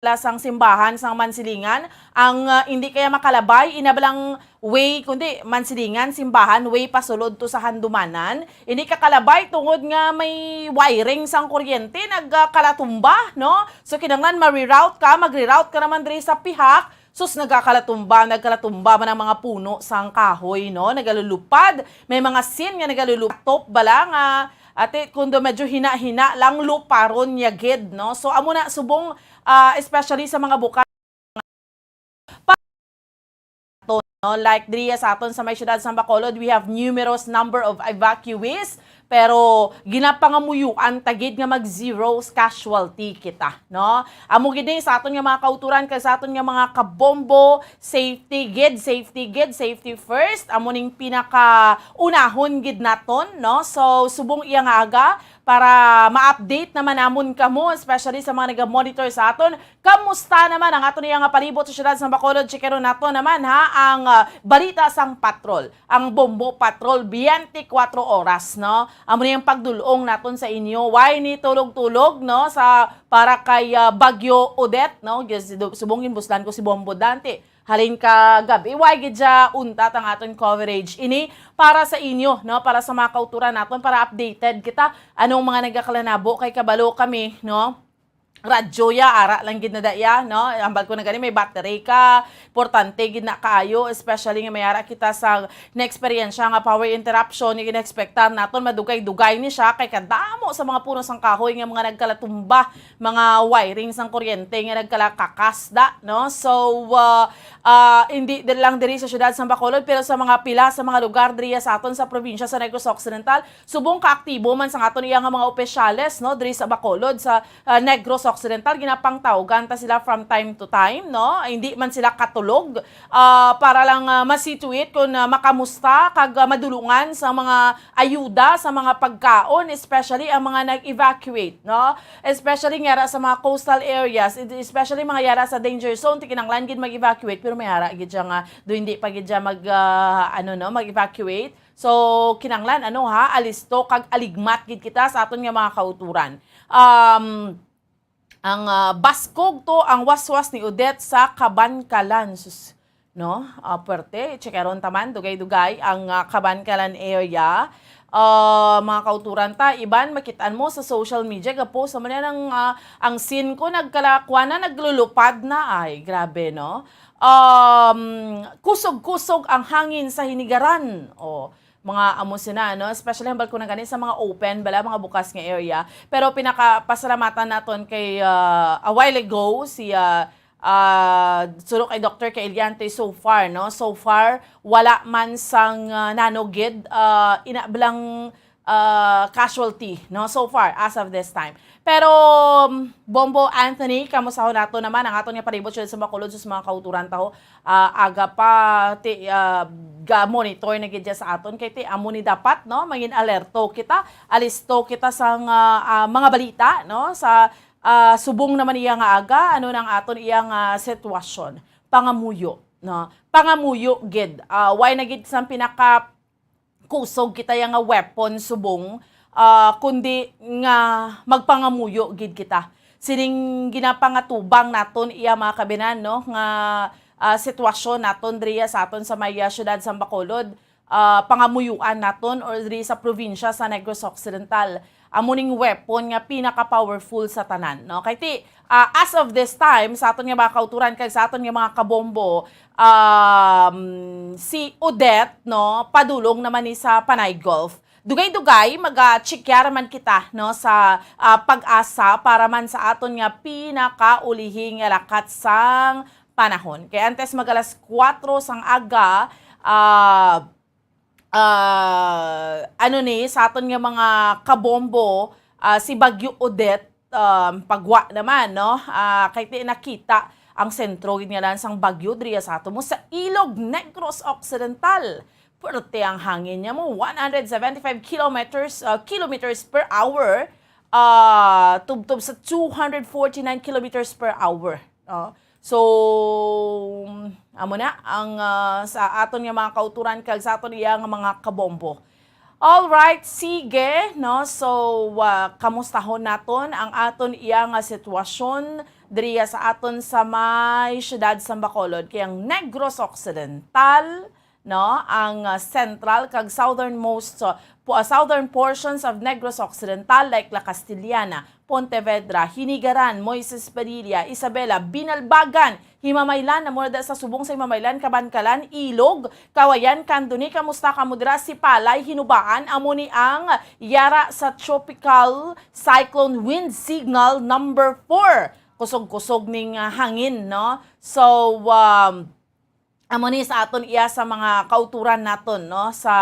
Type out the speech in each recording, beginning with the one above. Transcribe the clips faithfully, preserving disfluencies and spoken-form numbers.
la sang simbahan sang Mansilingan, ang, ah, hindi kaya makalabay, ina ba lang way, kundi Mansilingan, simbahan, way pasulod to sa Handumanan. Hindi kakalabay tungod nga may wiring sang kuryente, nagkalatumba, no? So, kinahanglan ma-reroute ka, magre-route ka naman diri sa pihak. Sus, nagkakalatumba, nagkalatumba man ang mga puno sang kahoy, no? Nagalulupad, may mga sin nga nagalulupad, top bala nga, ate, kundo medyo hina-hina lang, luparon niya gid, no? So, amo na, subong, ah, especially sa mga bukas, pa-, no? Like, diri sa aton sa may siyudad sa Bacolod, we have numerous number of evacuees, pero ginapangamuyuan ta gid nga mag zero casualty kita, no? Amo gid ni sa aton nga mga kauturan kag sa aton nga mga kabombo, safety gid, safety gid, safety first. Amo ning pinaka unahon gid naton, no? So, subong iya nga aga, para ma-update naman namon kamo, especially sa mga naga-monitor sa aton. Kamusta naman ang aton iya nga palibot sa siyudad sa Bacolod? Checkeron nato naman, ha, ang, ah, balita sang patrol, ang Bombo Patrol, twenty-four oras, no? Amo na yung pagdulong naton sa inyo. Why ni tulog-tulog, no? Sa, para kay, ah, Bagyo Odette, no? Yes, du-, subong ginbuslan ko si Bombo Dante. Halin ka gabi, why gid siya untat ang aton coverage? Ini para sa inyo, no? Para sa mga kauturan naton, para updated kita. Anong mga nagakalanabo kay kabalo kami, no? Radyo ya, ara lang gid na da ya, no? Ambal ko na gani, may battery ka, importante gid na kaayo, especially nga may ara kita sa na-eksperyensya nga power interruption, yung in-expectar naton, madugay-dugay ni siya, kay kadamo sa mga puno sang kahoy nga mga nagkalatumba, mga wiring sang kuryente nga nagkalakakas da, no? So, ah, ah, hindi di lang diri sa siyudad sa Bacolod, pero sa mga pila sa mga lugar diri sa aton sa probinsya sa Negros Occidental, subong kaaktibo man sa aton iya nga mga opisyales, no, diri sa Bacolod, sa, ah, Negros Occidental, ginapangtawgan ta sila from time to time, no? Hindi man sila katulog, ah, para lang, ah, ma-situate kung, ah, makamusta kag, ah, madulungan sa mga ayuda, sa mga pagkaon, especially ang mga nag-evacuate, no? Especially nga ra sa mga coastal areas, especially mga yara sa danger zone, ti kinahanglan gid mag-evacuate, pero may ara gid siya nga do hindi pa gid siya mag, ah, ano, no, mag-evacuate. So, kinahanglan, ano, ha, alisto kag aligmat gid kita sa aton nga mga kauturan. Um, ang, ah, baskog to ang waswas ni Odette sa Kabankalan. Sus, no? Ah, puwerte. Checkeron ta man, dugay-dugay ang, ah, Kabankalan area. Ah, mga kauturan ta, iban, makitaan mo sa social media, ga-post naman yan ang, ah, ang scene ko, nagkalakuan na, naglulupad na. Ay, grabe, no? Um, kusog-kusog ang hangin sa Hinigaran. Oh, mga amo sina, no? Especially hambal ko na gani sa mga open bala, mga bukas nga area. Pero pinakapasalamatan naton kay, ah, a while ago, si, ah, ah, suno kay Doctor Kailiante, so far, no? So far, wala man sang, ah, nanugid, ah, ina bala nga, ah, casualty, no? So far, as of this time. Pero, um, Bombo Anthony, kamusta ho nato naman ang aton nga palibot sa Bacolod, sus, mga kauturan ta ho? Ah, aga pa, ti-, ah, ga-monitor na gid dya sa aton. Kay ti, amo ni dapat, no? Mangin alerto kita, alisto kita sa nga, ah, mga balita, no? Sa, ah, subong naman iya nga aga, ano nang aton iya nga sitwasyon? Pangamuyo, no? Pangamuyo gid. Ah, why na gid sang pinaka kusog kita ya nga weapon subong, ah, kundi nga magpangamuyo gid kita. Sining ginapangatubang naton iya, mga kabinan, no, nga, ah, sitwasyon naton diriya sa aton sa may, ah, siyudad sa Bacolod, ah, pangamuyuan naton or diri sa probinsya sa Negros Occidental. Amo ning weapon nga pinaka-powerful sa tanan, no? Kay ti, ah, as of this time, sa aton nga mga kauturan kag sa aton nga mga kabombo, um, si Odette, no, padulong naman ni sa Panay Gulf. Dugay-dugay, maga-checkya man kita, no, sa, ah, PAGASA para man sa aton nga pinakaulihi nga lakat sang panahon. Kay antes mag alas kuwatro sang aga, ah, ah, ano ni, sa aton nga mga kabombo, ah, si Bagyo Odette, um, pagwa naman, no? Ah, kay ti nakita ang sentro gid nga lang sang bagyo diriya sa ato mo sa Ilog Negros Occidental. Puwerte ang hangin niya mo, one hundred seventy-five kilometers, ah, kilometers per hour, ah, tubtob sa two hundred forty-nine kilometers per hour. Oh. So, amo na ang, ah, sa aton nga mga kauturan kag sa aton iya nga mga kabombo. All right, sige, no? So, ah, kamustahon naton ang aton iya nga sitwasyon diriya sa aton sa may siyudad sa Bacolod. Kay ang Negros Occidental, no, ang, ah, central kag southernmost, ah, po, ah, southern portions of Negros Occidental, like La Castellana, Pontevedra, Hinigaran, Moises Padilla, Isabela, Binalbagan, Himamaylan, amo na da sa subong sa Himamaylan, Kabankalan, Ilog, Kawayan, Candoni. Kamusta kamo dira? Sipalay, Hinubaan, amo ni ang yara sa Tropical Cyclone Wind Signal number four. Kusog-kusog ning, ah, hangin, no? So, um, amo ni sa aton iya sa mga kauturan naton, no, sa,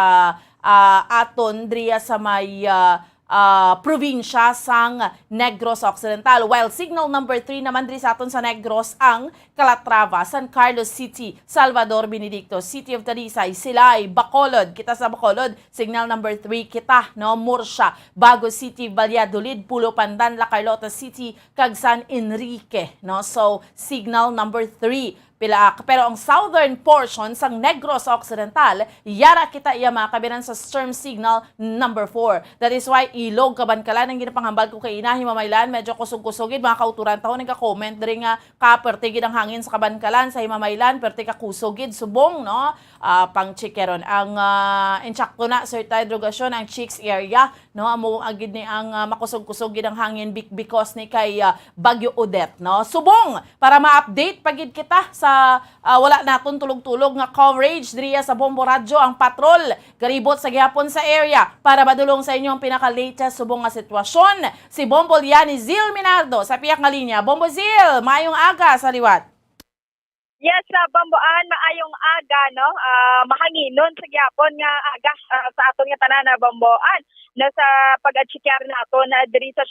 ah, aton diriya sa may, ah, ah, probinsya sang Negros Occidental. While signal number three naman diri sa aton sa Negros ang Calatrava, San Carlos City, Salvador Benedicto, City of Talisay, Silay, Bacolod. Kita sa Bacolod, signal number three kita, no, Murcia, Bago City, Valladolid, Pulo Pandan, La Carlota City, kag San Enrique, no. So, signal number three. Pila, pero ang southern portion sang Negros Occidental, yara kita iya, mga kabiran, sa storm signal number four. That is why Ilog, Kabankalan ang ginapanghambal ko kay ina, Himamaylan, medyo kusog-kusog gid, mga kauturan, taho nagka-comment diri nga ka perte gid ang hangin sa Kabankalan, sa Himamaylan, perte ka kusog gid, subong, no? Ah, pang-checkeron ang, ah, insakto na, Sir Ty Drogasyon, ang Chicks area, no? Amo agid ni ang, ah, makusog-kusog gid ang hangin bik-, because ni kay, ah, Bagyo Odette, no? Subong, para ma-update pa gid kita sa, ah, wala naton tulog-tulog nga coverage diriya sa Bombo Radyo, ang patrol garibot sa gihapon sa area para madulong sa inyo ang pinaka-latest subong nga sitwasyon. Si Bombo Liani Zil Minardo sa piyak nga linya. Bombo Zil, maayong aga sa liwat. Yes, sa Bambuan, maayong aga, no? Ah, mahanginon sa gihapon nga aga, ah, sa aton nga tanan na Bambuan. Na sa pag-achikyar nato na diri sa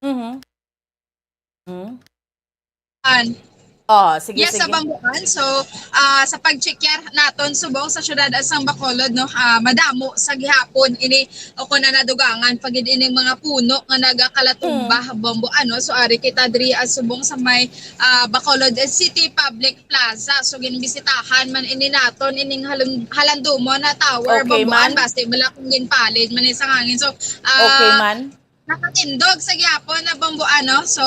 Mhm. Mhm. An. Oh, sige, Yes, sa sige. Bambuan. So, ah, sa pag-check naton subong sa siyudad sang Bacolod, no, ah, madamo sa gihapon ini o kung na nadugangan pa gid ining mga puno nga nagakalatumba, Mm. Bambuan, no? So, ari kita diri, ah, subong sa may, ah, Bacolod City Public Plaza. So, ginbisitahan man ini naton ining halun-, halandumon na tower, Okay, Bambuan, man. Basta wala kung ginpalid man sa hangin. So, ah, Okay, man. Nakatindog sa gihapon na Bambuan, no? So,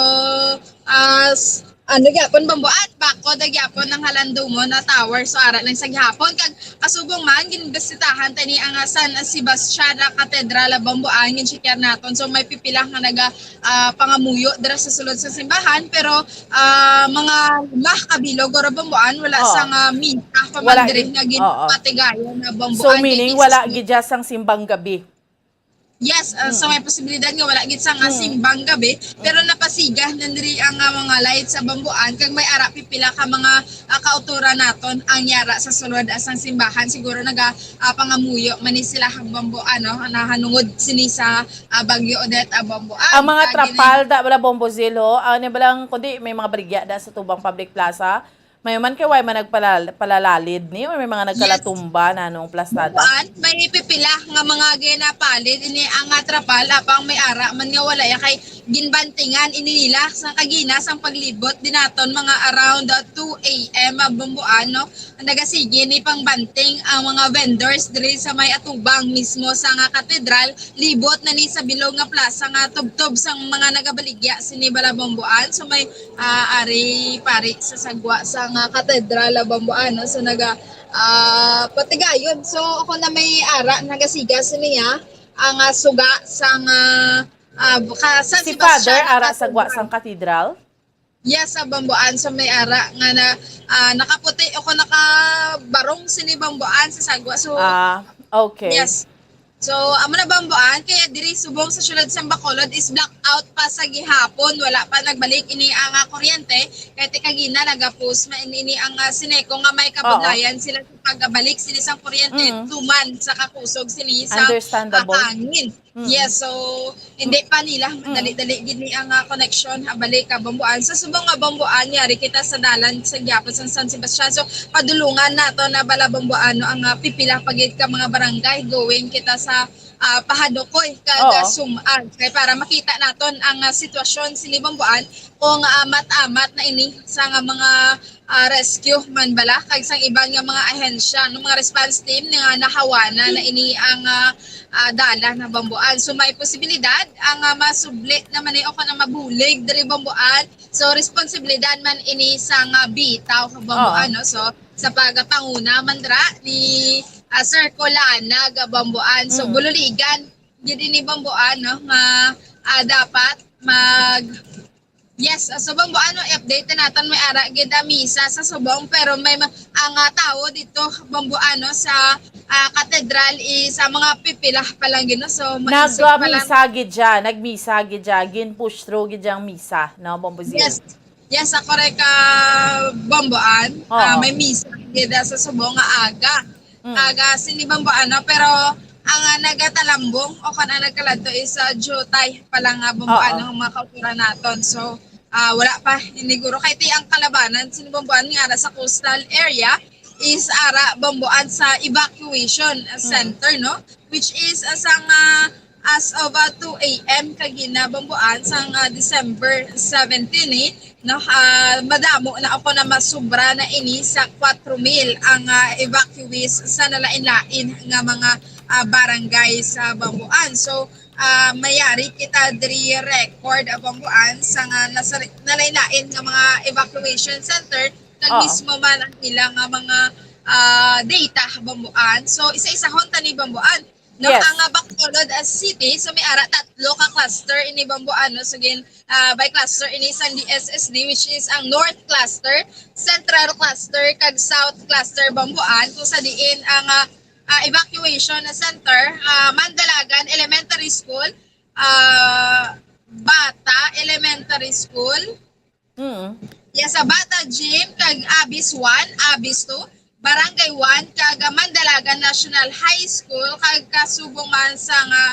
ah, s-, ano gihapon, Bambuan? Bakod na gihapon ang halandumon na tower. So, ara lang sa gihapon. Kag kasubong man, ginbisitahan tani ang, ah, San Sebastian na Katedral, ah, Bambuan, gincheckar naton. So, may pipila nga naga, ah, pangamuyo dira sa sulod sa simbahan. Pero, ah, mga lima ka bilog, ora Bambuan, wala Oo. sang, ah, misa pa Wala man diri gid. nga Oo. ginpatigayon na Bambuan. So, Kay meaning, di wala sa gid siya sang simbang gabi? Yes, ah, so Mm. may posibilidad nga wala gid sa nga Mm. simbang gabi, pero napasiga na diri ang, ah, mga lights sa Bambuan, kag may ara pipila ka mga, ah, kauturan naton ang yara sa sulod sang simbahan. Siguro naga, ah, pangamuyo man ni sila ang Bambuan, no, nahanungod sini sa, ah, Bagyo Odette, ah, Bambuan. Ang mga Kag trapal da bala, Bombo Zil, ho? Ano ba lang, kundi may mga baligya da sa tubang public plaza? May man kay way man nagpalal-, palalalid ni, or may mga Yes. nagkalatumba na nung plastada? Kuan, may pipila nga mga ginapalid ini ang, ah, trapal, apang may ara man nga wala ya kay ginbantingan ini nila sa kagina sang paglibot din naton mga around, ah, two A M, ah, Bambuan, no? Nagasige ni pangbanting ang mga vendors diri sa may atubang mismo sa nga katedral, libot na ni sa bilog nga plaza nga tubtob sang mga nagabaligya sini bala Bambuan. So may ah, ari pari sa sagwa sa nga katedral, ah, Bambuan, no? So, naga, ah, patigayon. So, ako na may ara, nagasigas niya ang, ah, suga sa nga, ah, ka-, San Si Sebastian Father, ara sa sagwa Bambuan. sang katedral? Yes, sa Bambuan. So, may ara nga na, ah, nakaputi ako nakabarong sini Bambuan sa sagwa. So, Ah, okay. yes. So, amo na Bambuan, kaya diri subong sa siyudad sa Bacolod is blackout pa sa gihapon. Wala pa nagbalik ini ang, ah, kuryente. Kaya ti kagina nagapost man ini ang, ah, Seneco nga may Oo. kabudlayan sila sa pagabalik sini sang kuryente Mm. tuman sa kakusog sini sa, ah, Understandable. hangin. Mm. Yes, so hindi pa nila Mm. dali-dali gid ni ang, ah, connection, ah, balik ka Bambuan. Sa subong nga Bambuan, yari kita sa dalan sa gihapon sa San Sebastian. So, padulungan nato na bala Bambuan, no, ang, ah, pipila pa gid ka mga barangay going kita sa ah, pahadukoy kag, ah, sum-ad kay para makita naton ang, ah, sitwasyon sini Bamboan kung, ah, amat-amat na ini sa nga mga, ah, rescue man bala kag sang iban nga mga ahensya, no, mga response team nga nahawana na ini ang, ah, ah, dalan na Bamboan. So may posibilidad ang, ah, masubli naman ni o kon ang mabulig diri Bamboan. So responsibilidad man ini sa nga bitaw Bamboan, no? So sa pagpanguna man dira ni, ah, Sir Colana Gabamboan. So bululigan gid ini Bamboan, no, nga, ah, dapat mag Yes, ah, so Bamboan, no, update naton may ara gid ang misa sa subong, pero may ma- ang, ah, tawo dito Bamboan, no, sa, ah, katedral is, ah, mga pipila pa lang gid, no? So maisog pa lang. Nagmisa gid siya, nagmisa gid siya, gin-push through gid siya ang misa, no, Bambo Zero? Yes. Yes, ako rin ka Bamboan. Ah, may misa gid sa subong nga aga. Aga sini Bamboan, no? Pero ang, ah, nagatalambong o kon ang nagkaladto is, ah, jutay pa lang nga Bamboan ang mga kauturan naton. So, ah, wala pa iniguro kay ti ang kalabanan sini Bamboan nga ara sa coastal area is ara Bamboan sa evacuation, ah, center, no? Which is, ah, sang, ah, as of, ah, two a m kagina Bamboan sang, ah, December seventeen, eh, no, ah, madamo na ako na masubra na ini sa kwatro mil ang, ah, evacuees sa nalain-lain nga mga, ah, barangay sa Bamboan. So, ah, mayari kita diri record, ah, Bamboan sa nga nasa nalain-lain nga mga evacuation center kag mismo man ang ilang nga mga, ah, data Bamboan. So isa-isahon ta ni Bamboan. No, ang, ah, Bacolod, ah, City, so may ara tatlo ka cluster ini Bamboan, no? So gin, ah, by cluster ini sang D S S D, which is ang North Cluster, Central Cluster, kag South Cluster Bamboan, kung sa diin ang, ah, ah, evacuation center, ah, Mandalagan Elementary School, ah, Bata Elementary School, Mm. Yes, sa Bata Gym, kag Abis one, Abis two, Barangay one, kag, ah, Mandalagan National High School, kag kasubong man sa nga,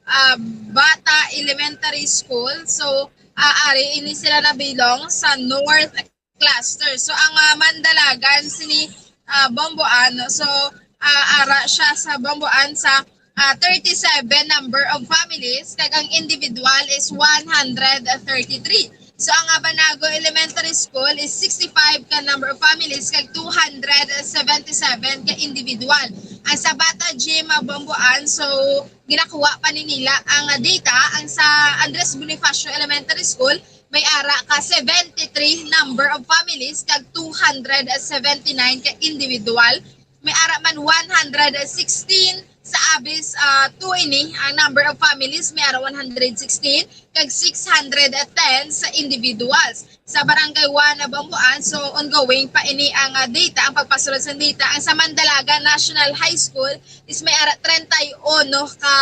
ah, Bata Elementary School. So, ah, ari ini sila nabilong sa North Cluster. So, ang, ah, Mandalagan sini, ah, Bamboan, no? So, ah, ara siya sa Bamboan sa ah, thirty-seven number of families, kag ang individual is one hundred thirty-three. So, ang Abanago Elementary School is sixty-five ka number of families, kag two hundred seventy-seven ka individual. Ang sa Bata Gym, ah, Bamboan, so, ginakuha pa ni nila ang, ah, data. Ang sa Andres Bonifacio Elementary School, may ara ka seventy-three number of families, kag two hundred seventy-nine ka individual. May ara man one hundred sixteen sa Abis, ah, two ini ang number of families, may ara one hundred sixteen, kag six hundred ten sa individuals. Sa Barangay one na Bamboan, so ongoing pa ini ang, ah, data, ang pagpasulod sa data. Ang sa Mandalaga National High School is may ara treinta y uno ka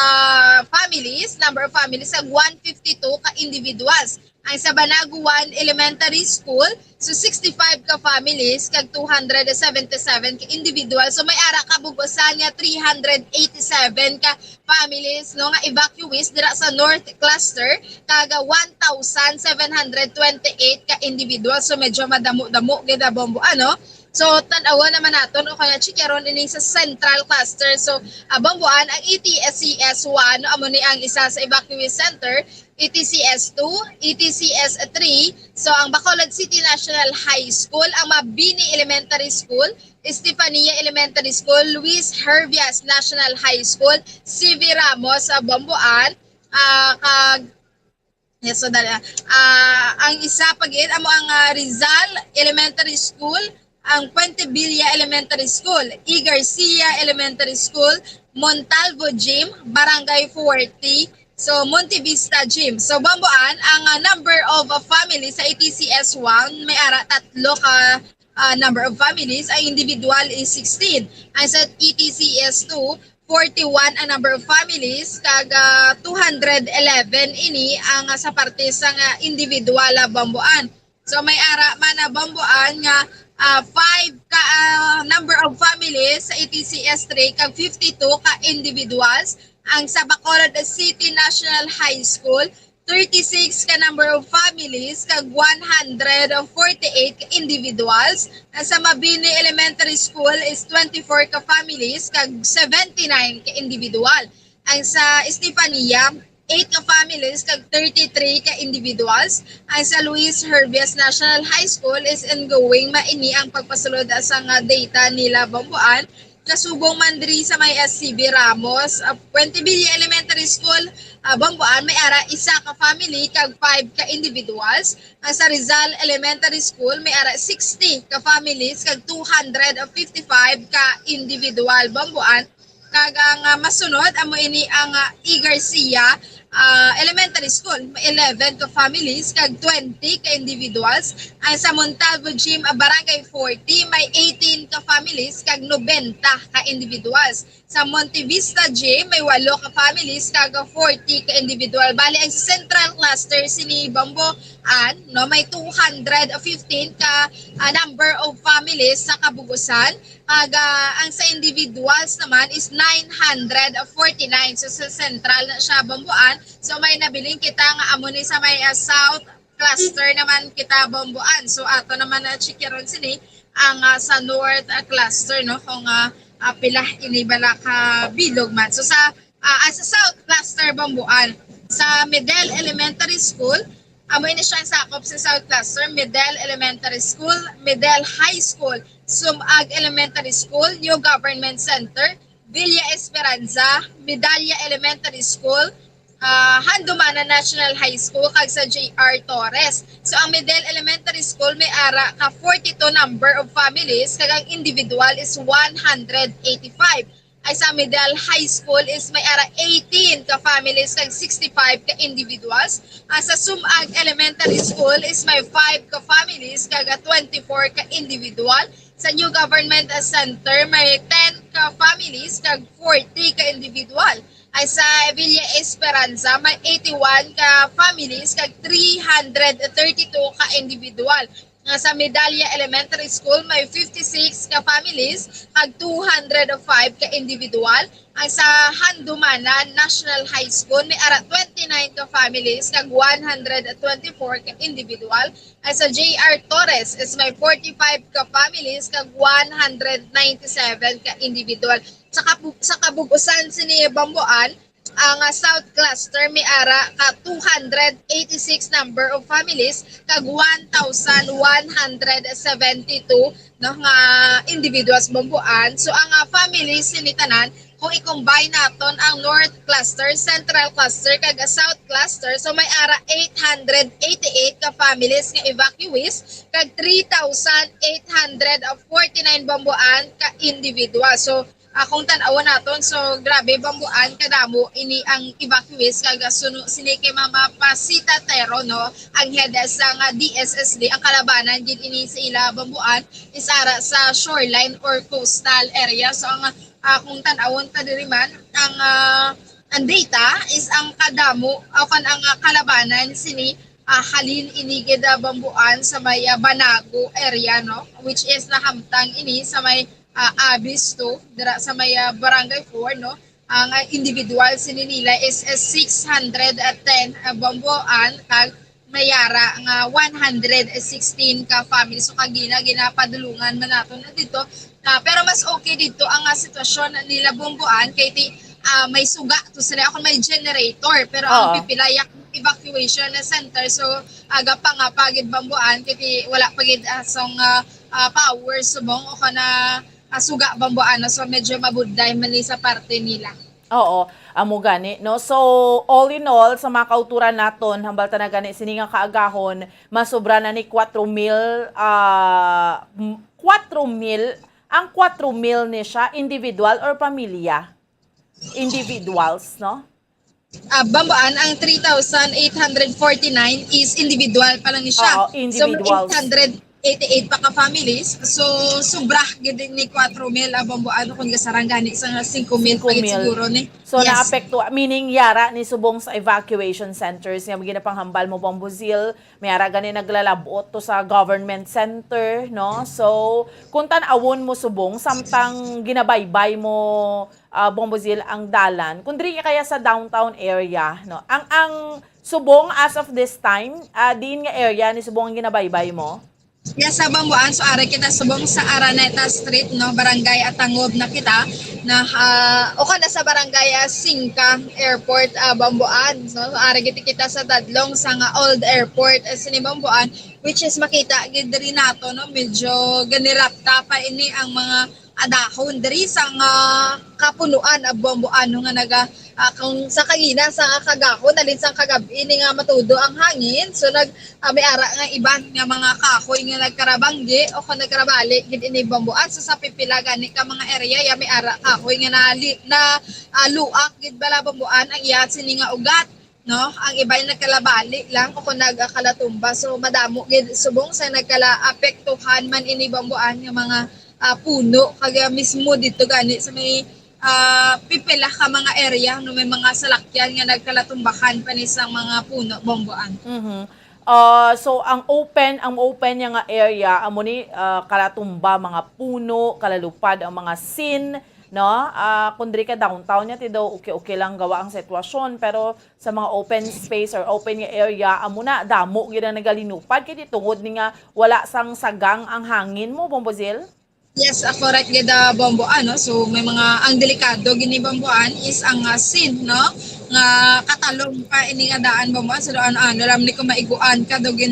families, number of families, kag one fifty-two ka individuals. Ang sa Banaguan Elementary School, so sixty-five ka families kag two hundred seventy-seven ka individual. So may ara ka bug-osan nga three hundred eighty-seven ka families, no, nga evacuees dira sa North Cluster, kag one thousand seven hundred twenty-eight ka individual. So medyo madamo-damo gid ang Bamboan, no? So tan-awon naman naton o kaya chikaron ini sa Central Cluster. So ah, Bamboan, ang E T C S one, no, amo ni ang isa sa evacuee center, E T C S two, E T C S three. So, ang Bacolod City National High School, ang Mabini Elementary School, Estefania Elementary School, Luis Herbias National High School, C V Ramos sa Bamboan, ah, kag, yes, so, dali, ah, ang isa pa gid amo ang, ah, Rizal Elementary School, ang Puente Villa Elementary School, E. Garcia Elementary School, Montalvo Gym, Barangay forty, so Monte Vista Gym. So Bamboan, ang, ah, number of, ah, families sa E T C S one, may ara tatlo ka, ah, number of families, ang individual is sixteen. Ang sa E T C S two, forty-one ang number of families, kag, ah, two hundred eleven ini ang, ah, sa parte sa nga individual, ah, Bamboan. So may ara man na Bamboan nga, ah, five ka, ah, number of families sa E T C S three kag fifty-two ka individuals. Ang sa Bacolod City National High School, thirty-six ka number of families kag one hundred forty-eight ka individuals. Ang sa Mabini Elementary School is twenty-four ka families kag seventy-nine ka individual. Ang sa Estefania, eight ka families kag thirty-three ka individuals. Ang sa Luis Herbias National High School is ongoing, maini ang pagpasulod sa nga data nila, Bambuan. Kasubong man diri sa may S C B Ramos, ah, Puente Villa Elementary School, ah, Bambuan, may ara isa ka family kag five ka individuals. Ang sa Rizal Elementary School, may ara sixty ka families kag two hundred fifty-five ka individual, Bambuan. Kag ang, ah, masunod, amo ini ang, ah, E. Garcia, ah, Elementary School, may eleven ka families kag twenty ka individuals. Ang sa Montalvo Gym, ah, Barangay forty, may eighteen ka families kag nobenta ka individuals. Sa Monte Vista Gym, may walo ka families kag forty ka individual. Bali, ang sa Central Cluster sini, Bambuan, no, may two hundred fifteen ka, ah, number of families sa Cabugos-an. Kag, ah, ang sa individuals naman is nine hundred forty-nine. So, sa Central na siya, Bambuan. So, may nabilin kita nga amo ni sa may, ah, South Cluster naman kita, Bambuan. So, ato naman na checkeron sini ang, ah, sa North, ah, Cluster, no? Kung, ah, ah, pila ini bala ka bilog man. So, sa, ah, ah, sa South Cluster, Bambuan, sa Medel Elementary School, amo ini siya ang sakop sa South Cluster, Medel Elementary School, Medel High School, Sumag Elementary School, New Government Center, Villa Esperanza, Medalla Elementary School, ah, Handumanan National High School, kag sa J R Torres. So, ang Medel Elementary School may ara ka forty-two number of families, kag ang individual is one hundred eighty-five. Ay sa Medel High School is may ara eighteen ka families kag sixty-five ka individuals. Ang sa Sumag Elementary School is may five ka families kag twenty-four ka individual. Sa New Government Center, may ten ka families kag forty ka individual. Ay sa Villa Esperanza, may eighty-one ka families kag three hundred thirty-two ka individual. Nga sa Medalla Elementary School, may fifty-six ka families kag two hundred five ka individual. Ang sa Handumanan National High School, may ara twenty-nine ka families kag one hundred twenty-four ka individual. Ang sa J R Torres is may forty-five ka families kag one hundred ninety-seven ka individual. Sa kabu-, sa Cabugos-an sini, Bambuan, ang, ah, South Cluster may ara ka two hundred eighty-six number of families kag one thousand one hundred seventy-two, no, nga individuals, Bambuan. So, ang, ah, families sini tanan, kung i-combine naton ang North Cluster, Central Cluster, kag South Cluster, so may ara eight hundred eighty-eight ka families nga evacuees, kag three thousand eight hundred forty-nine, Bambuan, ka individual. So, ah, kung tan-awon naton, so grabe, Bambuan, kadamo ini ang evacuees, kag, ah, suno sini kay Mama Pasita Tero, no, ang head sa nga D S S D, ang kalabanan gid ini sa ila, Bambuan, is ara sa shoreline or coastal area. So, ang, ah, kung tan-awon ta diri man, ang, ah, ang data is ang kadamo, o kon ang, ah, kalabanan sini, ah, halin ini gid, ah, Bambuan sa may, ah, Banago area, no, which is nahamtang ini sa may, ah, Abis two, dira sa may, ah, Barangay four, no. Ang, ah, individual sini nila is, ah, six hundred ten, ah, Bambuan, kag may ara nga one hundred sixteen ka family. So, kagina, ginapadulungan man naton na dito. Ah, pero mas okay dito ang, ah, sitwasyon nila, Bambuan, kay ti, ah, may suga to sila. Ako may generator, pero ang Oo. pipila yak evacuation center. So, aga pa nga pa gid, Bambuan, kay ti wala pa gid, ah, song, ah, ah, power subong o kana, ah, suga, Bambuan. So, medyo mabudlay man ni sa parte nila. Oo, amo gani, no? So, all in all, sa mga kauturan naton, hambal ta na gani, sini nga kaagahon, masobra na ni kwatro mil, ah, m-, kwatro mil, ang kwatro mil ni siya, individual or pamilya? Individuals, no? Ah, Bambuan, ang three thousand eight hundred forty-nine is individual pa lang ni siya. Oo, So, may individuals. eight hundred eighty-eight pa ka families. So, sobra gid ni kwatro mil, ah, Bambuan, kung gasarang gani sa singko mil pa gid Singko mil. siguro ni. So, Yes. naapekto, meaning yara ni subong sa evacuation centers nga ginapanghambal mo, Bambuzil, may ara gani naglalabot to sa government center, no? So, kung tan-awon mo subong, samtang ginabaybay mo, ah, Bambuzil, ang dalan, kung diri kaya sa downtown area, no? Ang, ang subong as of this time, ah, diin nga area ni subong ang ginabaybay mo? Yes, sa Bambuan, so ari kita subong sa Araneta Street, no, Barangay Atangob na kita, na, ah, o kana sa Barangay, ah, Singka Airport, ah, Bambuan. So ari gid kita sa tadlong sa nga Old Airport, eh, sini Bambuan, which is makita gid diri nato, no, medyo ganirapta pa ini ang mga adahon diri sa nga kapunuan, ah, Bambuan, no, nga naga, ah, kung sa kagina, sa kagahon, alin sa kagabi ni nga matudo ang hangin. So nag, ah, may ara nga iban nga mga kahoy nga nagkarabanggi o kung nagkarabali gid ini Bambuan. So sa pipila gani ka mga area, ya may ara kahoy nga nali-, na, ah, luak gid bala Bambuan ang iya sini nga ugat, no? Ang iban nagkalabali lang o kung nagkalatumba. So madamo gid subong sa nagkalaapektuhan man ini Bambuan nga mga, ah, puno kag mismo dito gani sa may, ah, pipila ka mga area, no, may mga salakyan nga nagkalatumbahan pa ni sa mga puno Bambuan. Mhm. Ah, so ang open, ang open niya nga area amo ni, ah, kalatumba, mga puno, kalalupad ang mga sin, no? Ah, kung diri ka downtown niya, ti daw okay-okay lang gawa ang sitwasyon, pero sa mga open space or open nga area, amo na damo gid ang nagalinupad kay di tungod ni nga wala sang sagang ang hangin mo, Bombozil? Yes, ah, correct gid, ah, Bombo, ano. So may mga, ang delikado gini Bomboan is ang, ah, sin, no, nga katalong pa ini nga daan Bomboan. So ano, ano lam ni kung maiguan ka daw gin,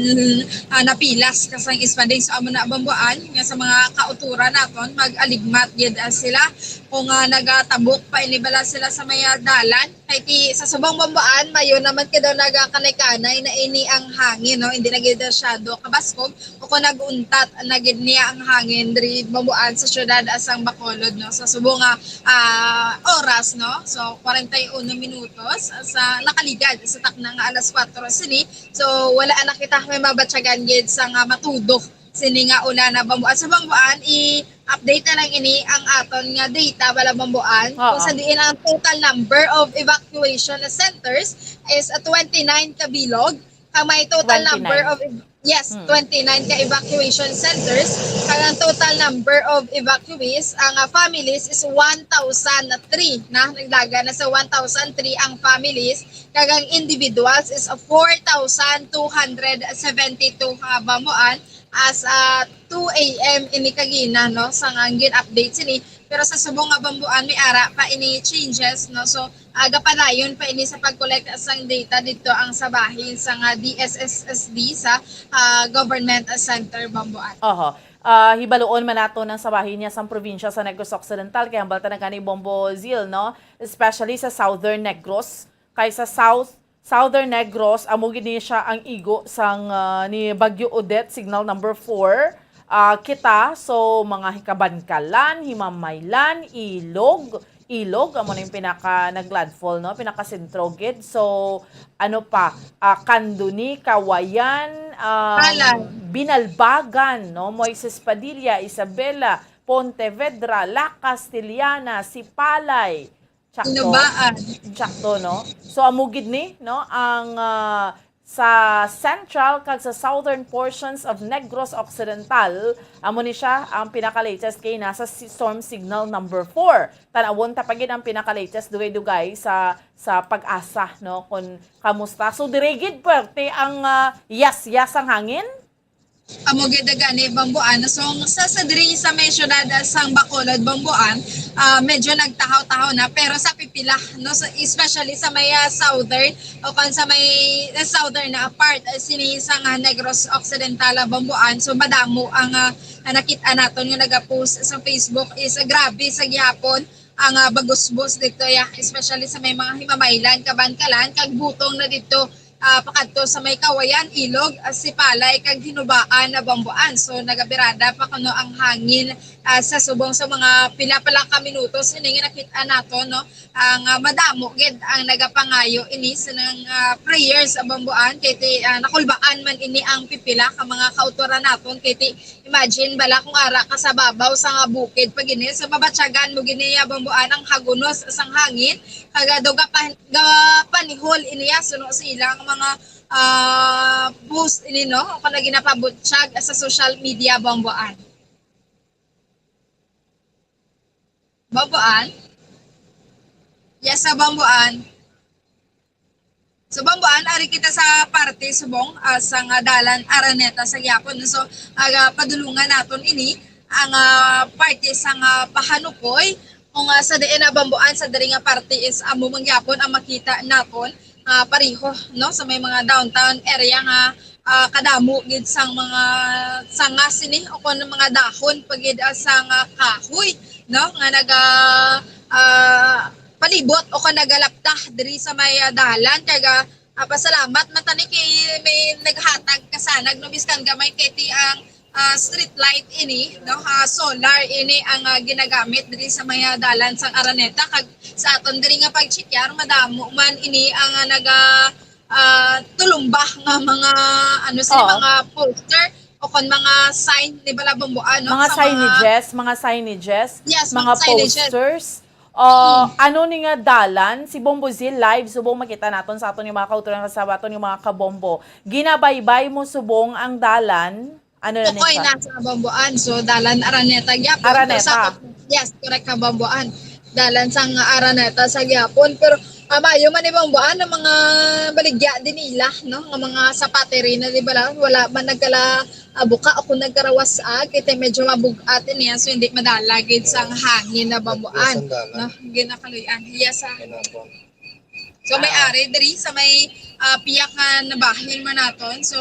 ah, napilas ka sang ispading. So amo na Bomboan nga sa mga kauturan naton mag-aligmat gid, ah, sila kung, ah, nagatabok pa ini bala sila sa may, ah, dalan. Kay ti sa subong Bambuan, mayo naman kay daw nagakanay-kanay na ini ang hangin, no? Hindi na gid masyado kabaskog o kung nag-untat na gid niya ang hangin diri Bambuan sa siyudad sang Bacolod, no? Sa subong nga, ah, oras, no? So, kwarenta y uno minutos sa nakaligad sa takna nga alas kuwatro sini. So, wala na kita may mabatyagan gid sa nga matudo sini nga ulan na Bambuan. Sa Bambuan, i-update na lang ini ang aton nga data bala Bambuan. Oo. Kung sa diin ang total number of evacuation centers is, ah, twenty-nine ka bilog. Kag may total number twenty-nine. Of ev-, yes, Hmm. twenty-nine ka evacuation centers. Kag ang total number of evacuees, ang, ah, families is one thousand three na. Nagdagan na sa one thousand three ang families. Kag ang individuals is four thousand two hundred seventy-two ka Bambuan. As, ah, two A M ini kagina, no, sa nga gin-update sini. Pero sa subong nga Bambuan, may ara pa ini changes, no? So, ah, gapadayon pa ini sa pag-collect sang data dito ang sa bahin sa nga D S S S D sa, ah, Government Center Bambuan. Oho. Ah, hibaluon man nato ang sa bahin niya sang probinsya sa Negros Occidental, kay hambal ta na gani, Bombo Zil, no? Especially sa Southern Negros, kay sa South, Southern Negros, amo gid ni siya ang igo sang, ah, ni Bagyo Odette, signal number four. Ah, kita, so, mga Kabankalan, Himamaylan, Ilog, Ilog, amo na yung pinaka nag-landfall, no? Pinakasentro gid. So, ano pa? Ah, Candoni, Cauayan, um, Palay. Binalbagan, no? Moises Padilla, Isabela, Pontevedra, La Castellana, Sipalay, Tsakto. Hinubaan. Tsakto, no? So, amo gid ni, no, ang, ah, sa central kag sa southern portions of Negros Occidental, amo ni siya ang pinaka-latest kay nasa si-, storm signal number four. Tan-awon ta pa gid ang pinaka-latest dugay-dugay sa, sa PAGASA, no, kung kamusta. So, diri gid pwerte ang, ah, yas-yas ang hangin? Amo gid gani, Bambuan. So, sa, sa diri sa may siyudad, ah, sang Bacolod, Bambuan, ah, medyo nagtahaw-tahaw na, pero sa pipila, no, sa, especially sa may, ah, southern o kung sa may, ah, southern na part, ah, sini sa nga Negros Occidental, ah, Bambuan. So, madamo ang, ah, ang nakit-an naton nga nagapost sa Facebook is, ah, grabe sa gihapon ang, ah, bagusbos dito, ya, especially sa may mga Himamaylan, Kabankalan, kag butong na dito, ah, pakadto sa may Cauayan, Ilog, ah, Sipalay, kag Hinubaan na Bambuan. So, nagabirada pa kuno ang hangin, ah, sa subong sa mga pila pa lang ka minutos. Ini nga nakit-an nato, no? Ang, ah, madamo gid ang nagapangayo ini sa nang, ah, prayers sa Bambuan, kay ti, ah, nakulbaan man ini ang pipila ka mga kautoran naton, kay ti Imagine bala kung ara ka sa babaw sa nga bukid pa gini, so mabatyagan mo gini ya Bambuan ang hagunos sang hangin, kag, ah, daw gapan-, gapanihol ini ya suno sa ilang mga, ah, post ini, no? O kana ginapabutyag sa social media, Bambuan. Bambuan? Yes, sa Bambuan. So, Bamboan, ari kita sa parte subong, ah, sa nga dalan Araneta sa gihapon. So, aga padulungan naton ini ang, ah, parte sa nga pahanukoy. Kung, ah, sa diin na Bamboan, sa diri nga parte is amo man gyapon ang makita naton, ah, pareho, no, sa may mga downtown area nga, ah, kadamo gid sang mga sanga sini o kon mga dahon pa gid, ah, sa nga kahoy, no, nga naga, ah, palibot o kon nagalapta diri sa may, ah, dalan. Kag, ah, ah, pasalamat man tani kay may naghatag kasanag, no, biskan gamay kay ti ang, ah, street light ini, no, ah, solar ini ang, ah, ginagamit diri sa may, ah, dalan sang Araneta. Kag sa aton diri nga pagchekyar, madamo man ini ang, ah, naga, ah, tulumba nga mga, ano sila, Oo. mga poster o kon mga sign ni bala, Bamboan, no? Mga Sa mga signages, mga signages, Yes, mga mga signages. posters. Uh, Mm. ano ni nga dalan, si Bombo Zil live, subong makita naton sa aton yung mga kauturan sa aton yung mga kabombo. Ginabaybay mo subong ang dalan, ano na Tukoy nito? na sa Bamboan. So, dalan Araneta gyapon. Pero Araneta. sa, yes, correct ka, Bamboan. Dalan sang Araneta sa gyapon. Pero, ah, maayo man ni Bamboan ang mga baligya din nila, no? Nga mga sapateri na, di ba lang? Wala man nagkala, ah, buka o kung nagkarawas, ah, kay medyo mabugat niya. So, hindi madala gid sang hangin na Bamboan. Yes, ang dalan. No? Ginakaluyan. Yes, ah. Kinapon. So, may Ah. ari diri sa may, ah, piyak nga nabahin man naton. So,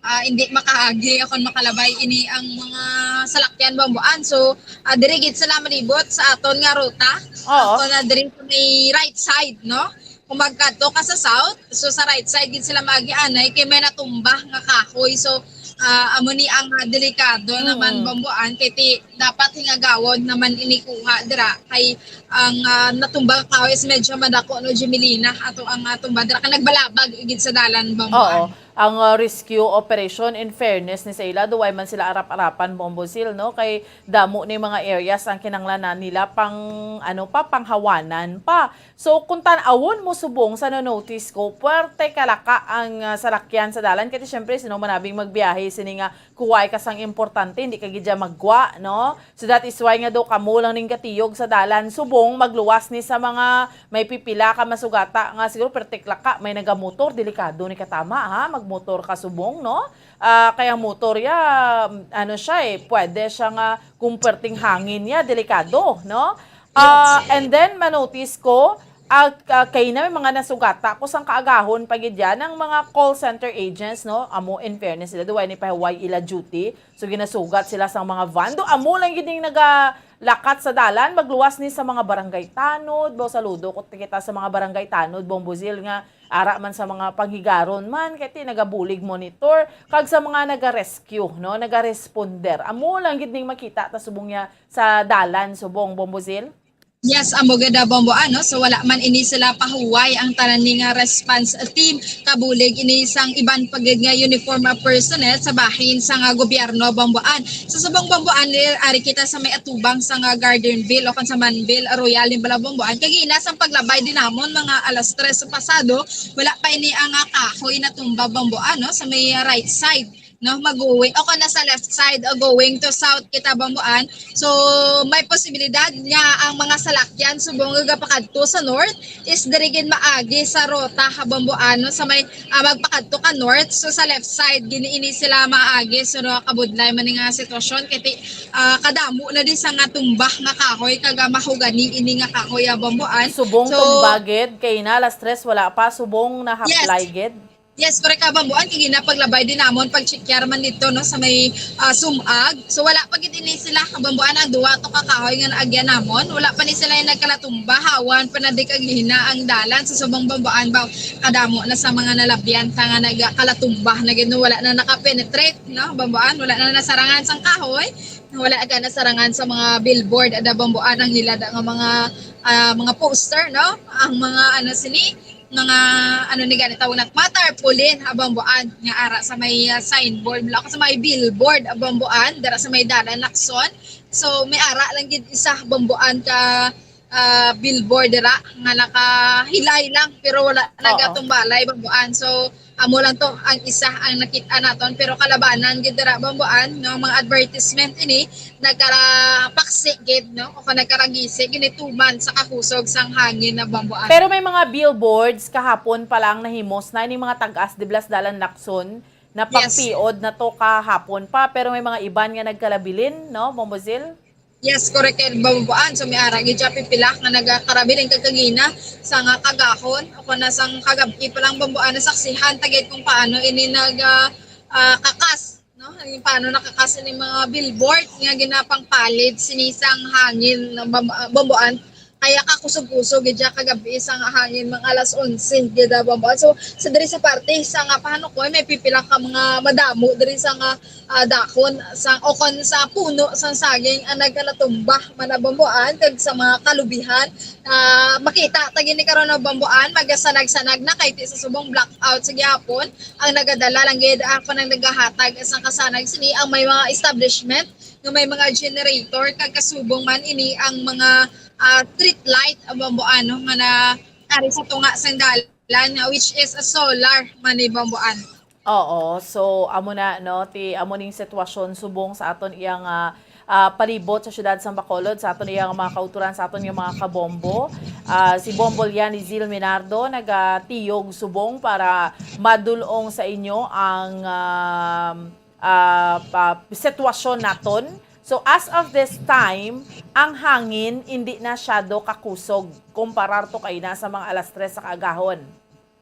ah, hindi makaagi akon makalabay ini ang mga salakyan, Bamboan. So, ah, diri gid sila malibot sa aton nga ruta. Oo. Aton na diri sa may right side, no? Kung magkadto ka sa south, so sa right side gid sila maagi anay kay may natumba nga kahoy. So, ah, amo ni ang, ah, delikado naman, Mm. Bamboan, kay ti-, dapat hingagawon naman ini kuha dira kay ang, ah, natumba nga kahoy is medyo madako, no, Jemelina, ato ang, ah, tumba dira kay nagbalabag gid sa dalan, Bamboan. Oo. Ang, ah, rescue operation, in fairness ni sa ila, duway man sila arap-arapan, Bombo Zil, no? Kay damo ni mga areas ang kinahanglan na nila pang, ano pa, panghawanan pa. So, kung tan-awon mo subong sa na-notice ko, puwerte kalaka ang, ah, salakyan sa dalan. Kay ti, syempre, sino man abing magbiyahe sini nga kuway ka sang importante, hindi ka gid dyan maggwa, no? So, that is why nga daw kamo lang ning gatiyog sa dalan subong magluwas ni sa mga may pipila ka masugata nga siguro pertiklaka, may nagamotor, delikado ni katama, ha? Magmotor ka subong, no? Ah, kaya motor ya, ano siya eh, pwede siya nga kung perting hangin niya, delikado, no? Ah, Yes. and then, manotice ko, ah, ah, kay na may mga nasugata ko sang kaagahon pa gid yan, ang mga call center agents, no? Amo, in fairness sila, duway ni pahuway ila duty. So, ginasugat sila sang mga van. Do, amo lang gid ning nagalakat sa dalan, magluwas ni sa mga barangay tanod. Bo, saludo ko kita sa mga barangay tanod, Bombo Zil, nga ara man sa mga panghigaron man, kay ti nagabulig monitor, kag sa mga naga-rescue, no, naga-responder. Amo lang gid ning makita ta subong niya sa dalan, subong, Bombo Zil. Yes, amo gid, ah, Bombo, ano? So, wala man ini sila pahuway ang tanan ni nga response team. Kabulig ini sang iban pa gid nga uniform, ah, personnel sa bahin sang, ah, gobyerno, Bomboan. Sa subong, Bomboan, eh, ari kita sa may atubang sang, ah, Gardenville o kon sa Manville Royal ni bala, Bomboan. Kag ina sang paglabay din namon mga alas tres sa pasado, wala pa ini ang, ah, kahoy natumba, Bomboan, no? Sa may, ah, right side, no? Mag-going, o kon nasa left side, o going to south kita, Bomboan. So, may posibilidad nga ang mga salakyan subong nga gapakadto sa north is diri gid maagi sa rota ha Bomboan, no? Sa may, ah, magpakadto ka north, so sa left side gini ini sila maagi. So, no, kabudlay man ni nga sitwasyon kay ti, ah, kadamo na di sa nga tumba nga kahoy kag, ah, mahogani ini nga kahoy ha Bomboan. Subong So, tumba gid, kay na alas tres wala pa, subong na haplay Yes. gid. Yes, correct ka, Bomboan. Kay ginapaglabay din namon, pag-checkar man dito, no, sa may, ah, Sumag. So, wala pa gid ini sila, Bomboan, ang duwa to ka kahoy nga naagyan namon. Wala pa ni sila yung nagkalatumba, hawan pa na di kaglihina ang dalan sa subong, Bomboan, ba, kadamo na sa mga nalabyan ta nga nagkalatumba na gid, no, wala na nakapenetrate, no, Bomboan, wala na nasarangan sang kahoy, wala ka nasarangan sa mga billboard, ada, Bomboan, ang nila da nga mga, ah, mga poster, no, ang mga, ano, sini, mga, ano ni gani tawag na, mga tarpaulin ha Bomboan nga ara sa may, ah, signboard, wala ko sa may billboard ha Bomboan, dara sa may dalan Lacson. So, may ara lang gid isa ha Bomboan ka, ah, billboard dira nga nakahilay lang pero wala Oo. nagatumbalay, Bambuan. So, amo lang to ang isa ang nakita naton, pero kalabanan gid dira, Bambuan, no, mga advertisement ini nagkarapaksi gid, no, o kung nagkaragisi gid ni tuman sa kakusog sang hangin na, Bambuan. Pero may mga billboards kahapon pa lang nahimos na, ini mga tag-as, di blas dalan Lacson, na Yes. pagpiod na to kahapon pa, pero may mga iban nga nagkalabilin, no, Bombozil? Yes, correct kay Bambuan. So, may ara gid siya pipila nga nagakarabil ang kagkagina sa nga kagahon o kung na sang kagab-i pa lang, Bambuan, nasaksihan ta gid kung paano ini nag, ah, ah, kakas, no? Ang paano nakakas ini mga billboard nga ginapangpalid sini sang hangin, Bam-, ah, Bambuan. Kaya kakusog-kusog gid siya kagabi sa nga hangin, mga alas onse gid, ah, Bambuan. So, sa diri sa parte sa nga Pahanukoy, may pipila ka mga madamo diri sa nga, ah, dahon sa, o kon sa puno sang saging ang nagkalatumba man, ah, Bambuan, kag sa mga kalubihan. Ah, makita ta gini karon, ah, Bambuan, magasanag-sanag na kay ti sa subong blackout sa gihapon ang nagadala lang gid, ah, kon ang nagahatag sa kasanag sini ang may mga establishment nga may mga generator, kag kasubong man ini ang mga, ah, street light, ah, Bambuan, no, nga na ari sa tunga sang dalan, ah, which is a solar man ni, Bambuan. Oo, so amo na, no, ti amo ning sitwasyon subong sa aton iyang, ah, ah, palibot sa siyudad sang Bacolod, sa aton iyang mga kauturan, sa aton iyang mga kabombo. Ah, si Bombo Lian Izil Minardo nagatiyog subong para madul-ong sa inyo ang, um, ah, pa-, sitwasyon naton. So, as of this time, ang hangin hindi na syado kakusog kumparar to kay na sa mga alas tres sa kaagahon.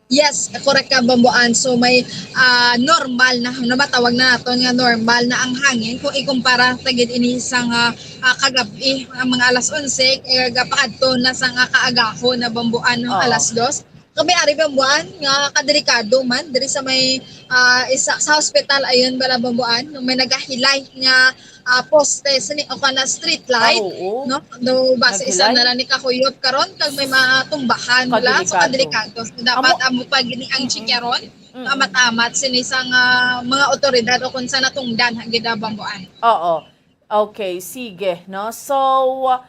Yes, correct ka, Bambuan. So, may, ah, normal na, na matawag na naton nga normal na ang hangin kung ikumpara ta gid ini sa nga, ah, kagab-i, ang mga alas onse, eh, pakadto na sa nga kaagahon na, Bambuan, no, Oo. alas dos. Kami ari, Bambuan, nga kadelikado man diri sa may, ah, isa, sa hospital ayon bala, Bambuan, may nagahilay nga, ah, poste sini o kana street light, Ah, oo. no? Do base sa Naghilay? nara ni kahuyop karon kag may matumbahan bala, so Kadelikado. kadelikado. So, dapat Amo amo pa gini ang Mm-mm. chikyaron, Mm-mm. amat-amat sini sa nga mga otoridad o kung sa natungdan gid, Bambuan. Oo. Okay, sige, no? So,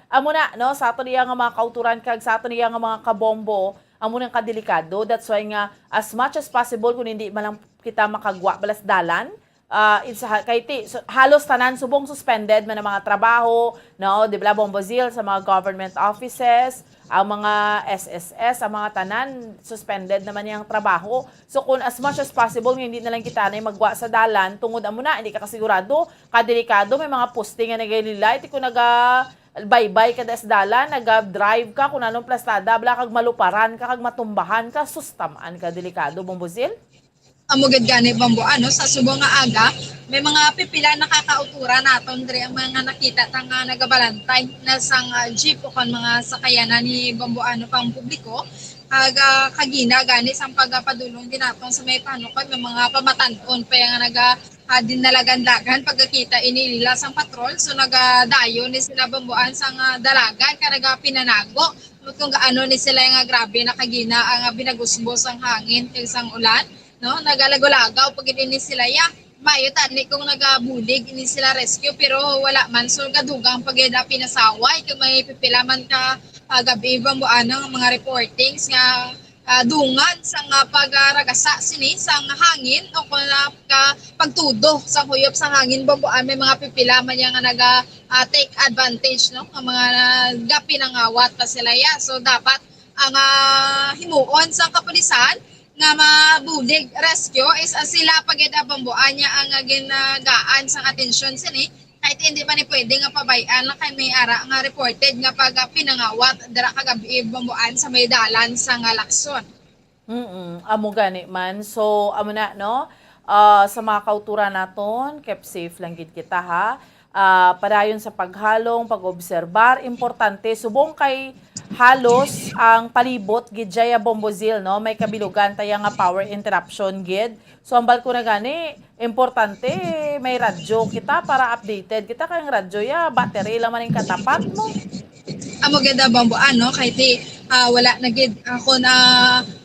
amo na, no, sa aton iya nga mga kauturan kag sa aton iya nga mga kabombo, amo nang kadelikado. That's why nga, as much as possible, kung hindi man lang kita makagwa balas dalan, ah, it's ha-, kay ti-, so, halos tanan subong suspended man ang mga trabaho, no? Di ba, Bombo Zil, sa mga government offices, ang mga S S S, ang mga tanan, suspended naman yung trabaho. So, kung as much as possible, nga hindi na lang kita na magwa sa dalan, tungod amo na, hindi ka kasigurado, kadelikado, may mga poste nga nagalilay, ti kung naga-baybay ka da sa dalan, naga-drive ka, kung anong plastada, bala kag maluparan ka, kag matumbahan ka, sustaman ka, delikado, Bombo Zil? Amo gid gani, Bambuan, no? Sa subong nga aga, may mga pipila nakakauturan naton diri ang mga nakita ta nga nagabalantay na sang, ah, jeep o kon mga sakayanan ni Bambuan, no, pang publiko. Aga kagina gani sang pagapadulong din naton sa may Pahanukoy, may mga pamatan-on pa nga naga, ah, dinalagan-lagan pagkakita ini nila sang patrol. So, nagadayon ni sila, Bambuan, sang, ah, dalagan ka nagapinanago kung gaano ni sila nga grabe na kagina ang, ah, binagusbos sang hangin kag sang ulan. No, nagalagaw-lagaw pa gid ini sila, ya. Mayo tani kung nagabulig ini sila rescue, pero wala man. So, gadugang pa gid ang pinasaway kag may pipila man ka, ah, gabi, Bambuan, nga mga reportings nga, ah, dungan sa nga pagaragasa sini sang hangin o kung na ka pagtudo sa huyop sa hangin, Bambuan, may mga pipila man yang nga naga, ah, take advantage, no, nga mga nagapinangawat pa sila, ya. So, dapat ang, ah, himuon sang kapulisan nga mabulig rescue is, ah, sila pa gid ang Bambuan niya ang, ah, ginagaan sang atensyon sini. Kahit hindi man ni pwede nga pabay-an na kay may ara nga reported nga pag, ah, pinangawat dira kagabi, Bambuan, sa may dalan sa nga Lacson. Mm, amo gani man. So, amo na, no? Ah, sa mga kauturan naton, keep safe lang gid kita, ha. Ah, padayon sa paghalong, pag-obserbar, importante. Subong kay halos ang palibot gid dya, Bombo Zil, no? May kabilugan ta ya nga power interruption gid. So, hambal ko na gani, importante, may radyo kita para updated kita. Kay ang radyo ya, battery lang man ang katapat mo. Amo gid, Bombo, ano, kay ti, ah, wala na gid ako na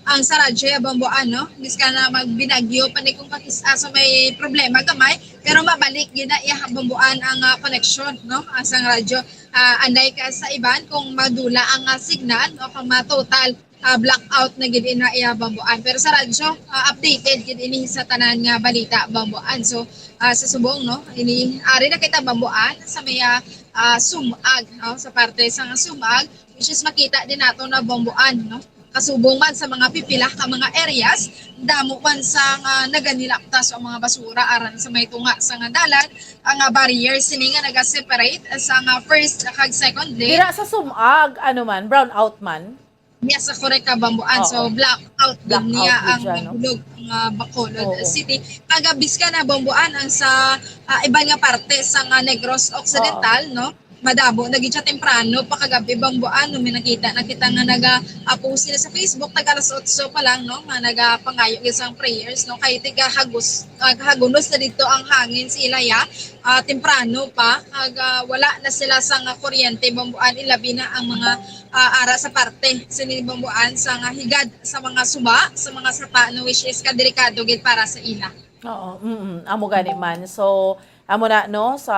ang sa radyo ya Bamboan, no? Bisan na magbinagyo pa ni kung kakis-, ah, so may problema gamay, pero mabalik gid na iya Bamboan ang, ah, connection, no? Ang sang radyo, ah, anday ka sa iban kung madula ang, ah, signal, no? Kung ma-total, ah, blackout na gid ina iya Bamboan. Pero sa radyo, ah, updated gid ini sa tanan nga balita Bamboan. So, ah, sa subong, no? Ini ari na kita Bamboan sa may, ah, ah, Sumag, no? Sa parte sa Sumag, which is makita din nato na Bamboan, no? Kasubong man sa mga pipila ka mga areas, damo man sa nga naganilaptas ang mga basura aran sa may tunga sa nga dalan, ang, ah, barrier sini nga naga-separate sa nga first kag second lane. Dira sa Sumag, ano man, brown out man? Yes, sa correct ka, Bamboan. So, Oo. Blackout din Blackout niya gid ang siya, no? Bacolod, ang, ah, Bacolod Oo. City. Kagabis ka na, Bamboan, ang sa, ah, iban nga parte sa nga Negros Occidental, Oo. no? Madamo na gid siya temprano pa kagabi, Bamboan, no? May nakita na kita nga naga, ah, post nila sa Facebook, tag alas otso pa lang, no? Nga nagapangayo gid sang prayers, no? Kay tiga hagus-, ah, hagunos na dito ang hangin sa ilaya, ah, temprano pa, kag, ah, wala na sila sang, ah, kuryente, Bamboan, ilabi na ang mga, ah, ara sa parte sini Bamboan sa nga higad sa mga suba, sa mga sapa, no, which is kadelikado gid para sa ila. Oo, mm, amo gani man. So, amo na, no, sa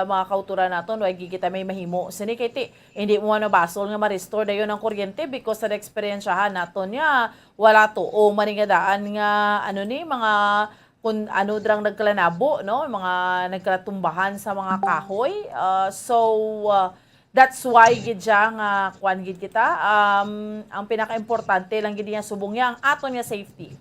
mga kauturan naton, wag gid kita may mahimo sini kay ti, hindi mo ano basol nga ma-restore dayon ang kuryente because sa eksperyensyahan naton niya, wala to. O maningadaan nga, ano ni, mga kun ano drang nagkalanabo, no? Mga nagkalatumbahan sa mga kahoy. Ah, so, ah, that's why gid siya nga kuan gid kita. Um, ang pinakaimportante lang gid niya subong niya ang aton nga safety.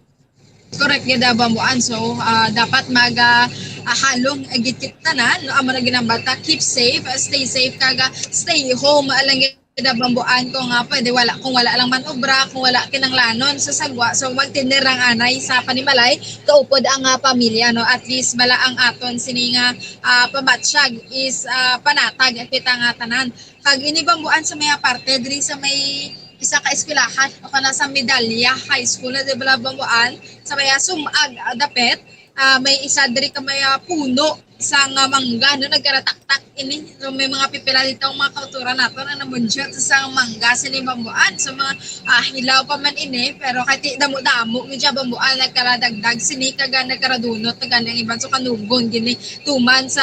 Correct gid, ah, Bamboan. So, ah, dapat mag, ah, ah, halong, ah, gid kita na, no? Amo na ginambata, keep safe, ah, stay safe, kag, ah, stay home, ah, lang gid, ah, Bamboan, kung, ah, pwede wala, kung wala lang man obra, kung wala kinanglanon sa sagwa, so magtinir ang anay sa panimalay, kaupod ang, ah, pamilya, no? At least bala ang aton sini nga, ah, pamatyag is, ah, panatag kita nga tanan. Kag ini Bamboan sa may parte diri sa may isa ka eskwelahan o kana sa Medalla High School na di bala Bamboan sa may Sumag, ah, dapit, ah, may isa diri ka may, ah, puno sang, ah, mangga, no, nagkarataktak ini. So, may mga pipila dito ang mga kauturan nato na namunjot sa mangga sini Bamboan. So, mga, ah, hilaw pa man ini, pero kay ti damo-damo gid siya Bamboan, nagkaradagdag sini, kag, ah, nagkaradunot na gani ang iban. So, kanugon gini. Tuman sa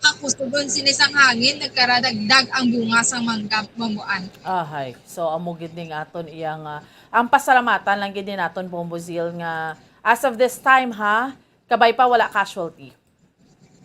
kakusugon sini sang hangin, nagkaradagdag ang bunga sang mangga Bamboan. Ahay. So, amo gid ning aton iyang, ah, ang pasalamatan lang gid ni naton, Bombo Zil, nga as of this time, ha, kabay pa wala casualty.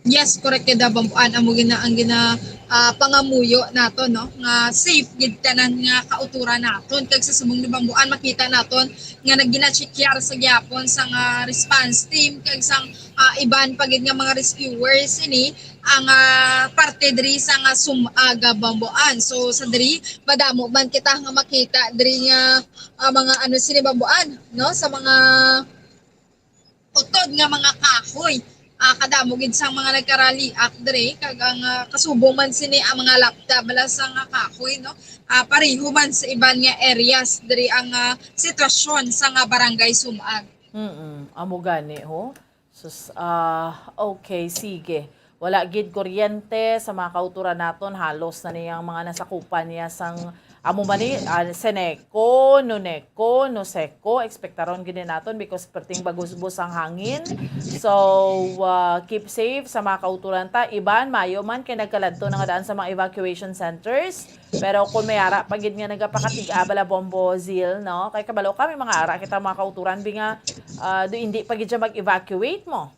Yes, correct gid, Bamboan. Amo gina-, ang gina-, ah, pangamuyo nato, no, nga safe gid tanan nga kauturan naton. Kag sa subong ni Bamboan, makita naton nga nagginatsikiyar sa gyapon sang, ah, response team kag sang, ah, iban pa gid nga mga rescuers ini ang, ah, parte diri sa nga Sumag, Bamboan. So sa diri, madamo man kita nga makita diri nga, ah, mga ano sini Bamboan, no, sa mga utod nga mga kahoy. Ah, kadamo gid sang mga nagkaraliak diri, kag ang, ah, kasubong man sini ang mga lapda bala sa nga kahoy, no? Ah, pareho man sa iban nga areas diri ang, ah, sitwasyon sa nga barangay Sumag. Mm, amo gani, ho. Sus, ah, okay, sige. Wala gid kuryente sa mga kauturan naton, halos na niyang mga nasakupan niya sang amo man ni, ah, Seneco, Nuneco, Nuseco, ekspektaron gid ni naton because perting bagusbos ang hangin. So, ah, keep safe sa mga kauturan ta. Iban, mayo man kay nagkaladto na nga daan sa mga evacuation centers. Pero kung may ara pa gid nga nagapakatig-a bala, Bombo Zil, no? Kay kabalo kami mga ara kita mga kauturan bi nga, ah, do hindi pa gid siya mag-evacuate mo.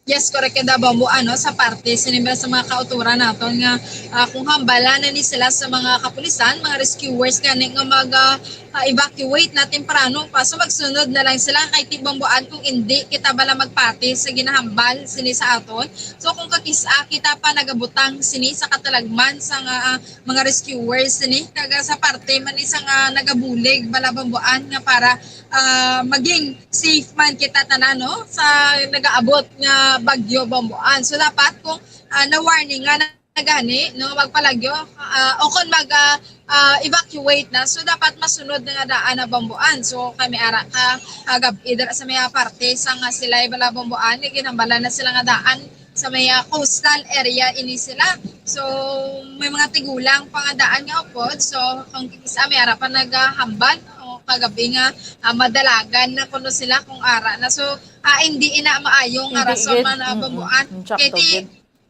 Yes, correct ka, Bombo, ano, sa parte sini bala sa mga kauturan naton nga, ah, kung hambala na ni sila sa mga kapulisan, mga rescuers gani nga mag, ah, ah, evacuate na temprano pa, so magsunod na lang sila kay ti Bomboan kung hindi kita bala magpati sa ginahambal sini sa aton. So kung kakis-a kita pa nagabutang sini sa katalagman sa nga, ah, mga rescuers sini, kag sa parte man ni sa nga nagabulig bala Bomboan nga para, ah, maging safe man kita tanan, no, sa nagaabot nga bagyo Bomboan. So dapat kung, ah, na-warning nga na gani, no, magpalagyo, ah, o kon mag, ah, ah, evacuate na, so dapat masunod na nga daan na Bomboan. So kami ara ka, ah, gab-i dira sa may parte sa nga sila'y bala Bomboan, nga ginhambalan na sila nga daan sa may, ah, coastal area ini sila. So may mga tigulang pa nga daan nga upod. So kung kisa may ara pa nagahambal, o kagabi nga, ah, madalagan na kuno sila kung ara na. So, ah, hindi ina maayo nga Hindi rason gid. man, ah, Mm-mm. Bambuan. Insakto Kay ti-, gid.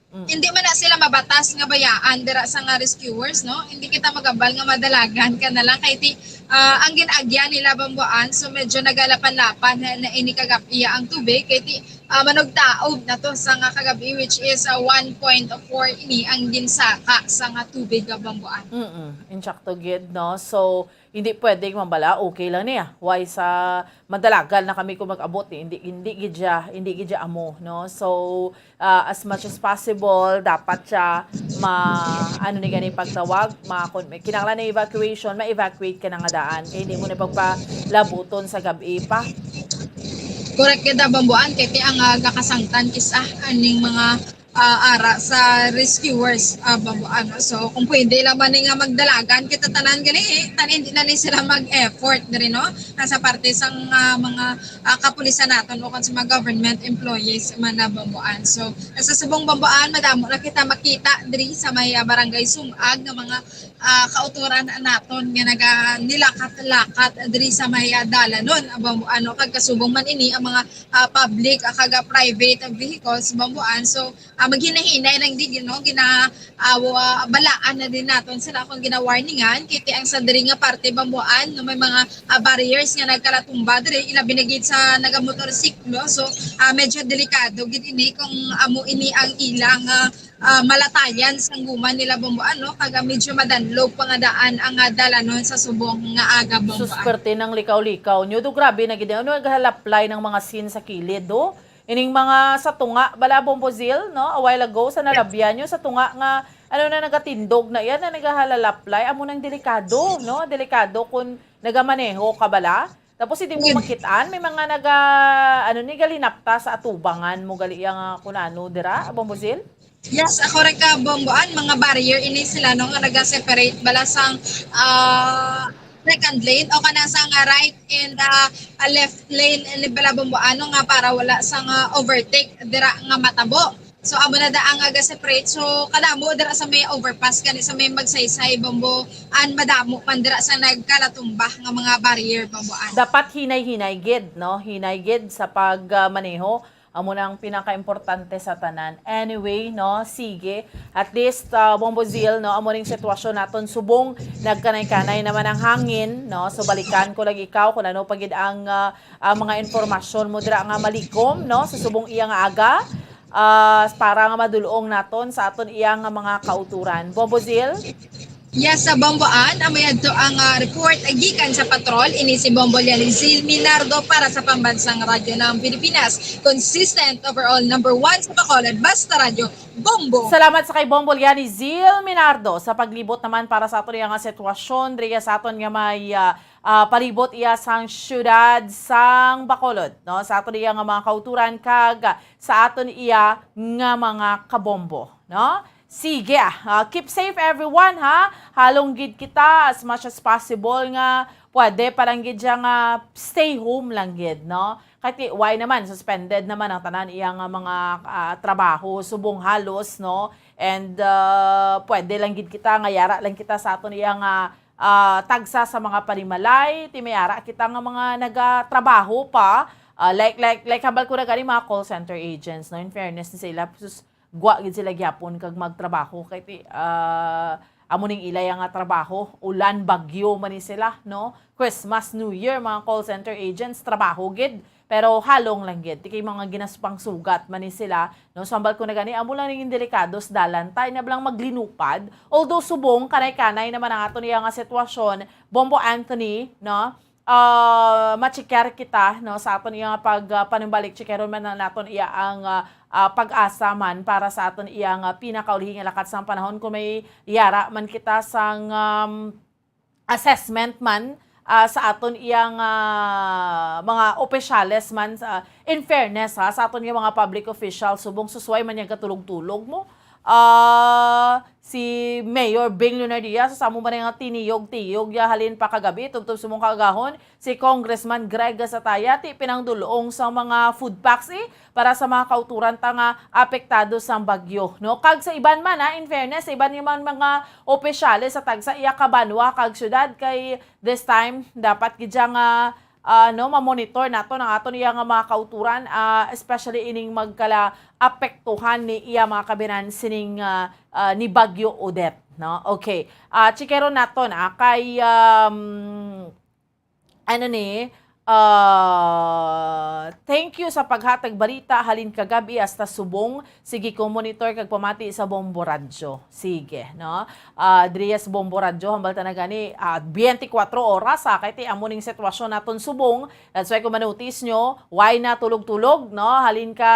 Mm. hindi man na sila mabatas nga bayaan dira sa nga rescuers, no? Hindi kita magabal nga madalagan ka na lang kay ti, ah, ang gin-agyan nila, Bambuan, so medyo nagalapan-lapan na, na ini kagabi ang tubig kay ti, ah, manugtaob na to sa nga kagabi, which is, ah, one point four ini ang ginsaka sa nga tubig, ah, Bambuan. Mm-mm. Insakto gid, no? So, hindi pwedeng mambala, okay lang niya. Why sa madalagan na kami kung mag-abot, eh? Hindi, hindi gid siya, hindi gid siya amo, no? So, ah, as much as possible, dapat siya ma-, ano ni gani pagtawag, ma-, kung may kinahanglan na evacuation, ma-evacuate ka na nga daan. Kaya hindi mo na pagpalabuton sa gabi pa. Correct kita, Bambuan, kay ti ang, ah, gakasangtan is, ah, aning mga, ah, ara sa rescuers, ah, Bambuan. So, kung pwede lang man ni nga magdalagan kita tanan gani, eh, tan-, hindi na ni sila mag-effort diri, no? Nasa parte sang, ah, mga, ah, kapulisan naton o kung sa mga government employees man na, Bambuan. So, sa subong, Bambuan, madamo na kita makita diri sa may, ah, barangay Sungag nga mga, ah, kautoran naton nga naga-, nilakat-lakat diri sa may, ah, dalanon, Bambuan, no? Kag kasubong man ini ang mga, ah, public, ah, kag, ah, private vehicles, Bambuan. So, ah, maghinahinay lang din, you know, gina-, ah, wa-, balaan na din naton sila kung gina-warningan. Kay ti ang sa diri nga parte, Bambuan, no, may mga, ah, barriers nga nagkalatumba diri, ilabi na gid sa nagamotorsiklo. So, ah, medyo delikado gid ini kung amo ini ang ilang, ah, ah, malatayan sang guma nila, Bambuan, no? Kag, ah, medyo madanlog pa nga daan ang, ah, dalanon sa subong nga aga, Bambuan. Sus, perte ng likaw-likaw nyo. Do, grabe na gid. Ano, naghalaplay ng mga sin sa kilid, do? Ining mga sa tunga bala, Bombo Zil, no? A while ago, sa nalabyan nyo, sa tunga nga, ano na, nagatindog na yan, na nagahalaplay, amo nang delikado, no? Delikado kung nagamaneho ka bala. Tapos hindi mo Yun. makitaan, may mga naga, ano ni, galinapta sa atubangan mo, gali yang, ah, kung ano, dira, Bombo Zil? Yes, ako rin ka, Bomboan, mga barrier ini sila, no, nga naga-separate bala sang, ah, second lane o kana sang, ah, right and, ah, ah, left lane, eh, bala, Bomboan, no, nga para wala sang, ah, overtake dira nga matabo. So, amo na da ang aga-separate. So, kadamo dira sa may overpass, kani sa may Magsaysay, Bomboan, madamo man dira sa nagkalatumba nga mga barrier, Bomboan. Dapat hinay-hinay gid, no? Hinay gid sa pag, ah, maneho. Amo na ang pinakaimportante sa tanan. Anyway, no, sige. At least, ah, Bombo Zil, no, amo ning sitwasyon naton. Subong nagkanay-kanay naman ang hangin, no. So, balikan ko lang ikaw kung ano pa gid ang, ah, ah, mga impormasyon mo dira nga malikom, no, sa subong iya nga aga, ah, para nga madulong naton sa aton iya nga mga kauturan. Bombo Zil? Yes, sa Bomboan, amo yadto ang, ah, report gikan sa patrol. Ini si Bombo Liani Zil Minardo para sa Pambansang Radyo ng Pilipinas. Consistent overall number one sa Bacolod. Basta Radyo, Bombo! Salamat sa kay Bombo Liani Zil Minardo sa paglibot naman para sa aton iya nga sitwasyon, diri sa aton nga may, ah, ah, palibot iya sang siyudad sang Bacolod, no? Sa aton iya nga mga kauturan kag sa aton iya nga mga kabombo, no? Sige, ah, ah, keep safe everyone, ha. Halong gid kita as much as possible nga pwede pa lang gid siya nga stay home lang gid, no? Kay ti-, why naman, suspended naman ang tanan iya nga mga, ah, trabaho, subong halos, no? And, ah, pwede lang gid kita nga yara lang kita sa aton iya nga, ah, tagsa sa mga panimalay, ti may ara kita nga mga nagatrabaho pa, ah, like, like, like hambal ko na gani mga call center agents, no? In fairness ni sila, sus, gwa gid sila gyapon kag magtrabaho kay ti, ah, amo ning ilay nga trabaho, ulan, bagyo man ni sila, no? Christmas, New Year, mga call center agents, trabaho gid, pero halong lang gid, ti kay mga ginaspang sugat man ni sila, no? So, hambal ko na gani, amo lang ning delikado sa dalan, tayo na lang maglinupad. Although subong, kanay-kanay naman ang aton iya nga sitwasyon, Bombo Anthony, no? Ah, ma-checker kita, no, sa aton iya nga pag, ah, panumbalik, checkeron man na naton iya ang, ah, ah, pag-asa man para sa aton iya nga pinakaulihi nga lakat sang panahon kung may yara man kita sang, um, assessment man, ah, sa aton iya nga mga opisyales man sa, in fairness, ha, sa aton iya mga public officials, subong susuway man niya gatulog-tulog mo, Ah, si Mayor Bing Lunardia sa amo man nga tiniyog-tiyog ya halin pa kagabi, tubtob subong kaagahon, si Congressman Greg Gasataya ti pinangdul-ong sa mga food packs, eh, para sa mga kauturan ta nga apektado sang bagyo, no? Kag sa iban man, ah, in fairness, sa iban man mga opisyales sa tagsa iya ka banwa kag syudad, kay this time dapat gid siya nga, ah, no, mamonitor naton ang aton iya nga mga kauturan, ah, especially ining magkala apektuhan ni iya mga kabinan sining, ah, ah, ni Bagyo Odette, no? Okay. Ah, chikeron naton, ah, kay, um, ano ni, ah, thank you sa paghatag balita halin kagabi hasta subong. Sige ko monitor kag pamati sa Bombo Radyo. Sige, no? Ah, diri sa Bombo Radyo, hambal ta na gani, ah, twenty-four oras, ah, kay ti amo ning sitwasyon naton subong. That's why kung manotis nyo, why na tulog-tulog, no? Halin ka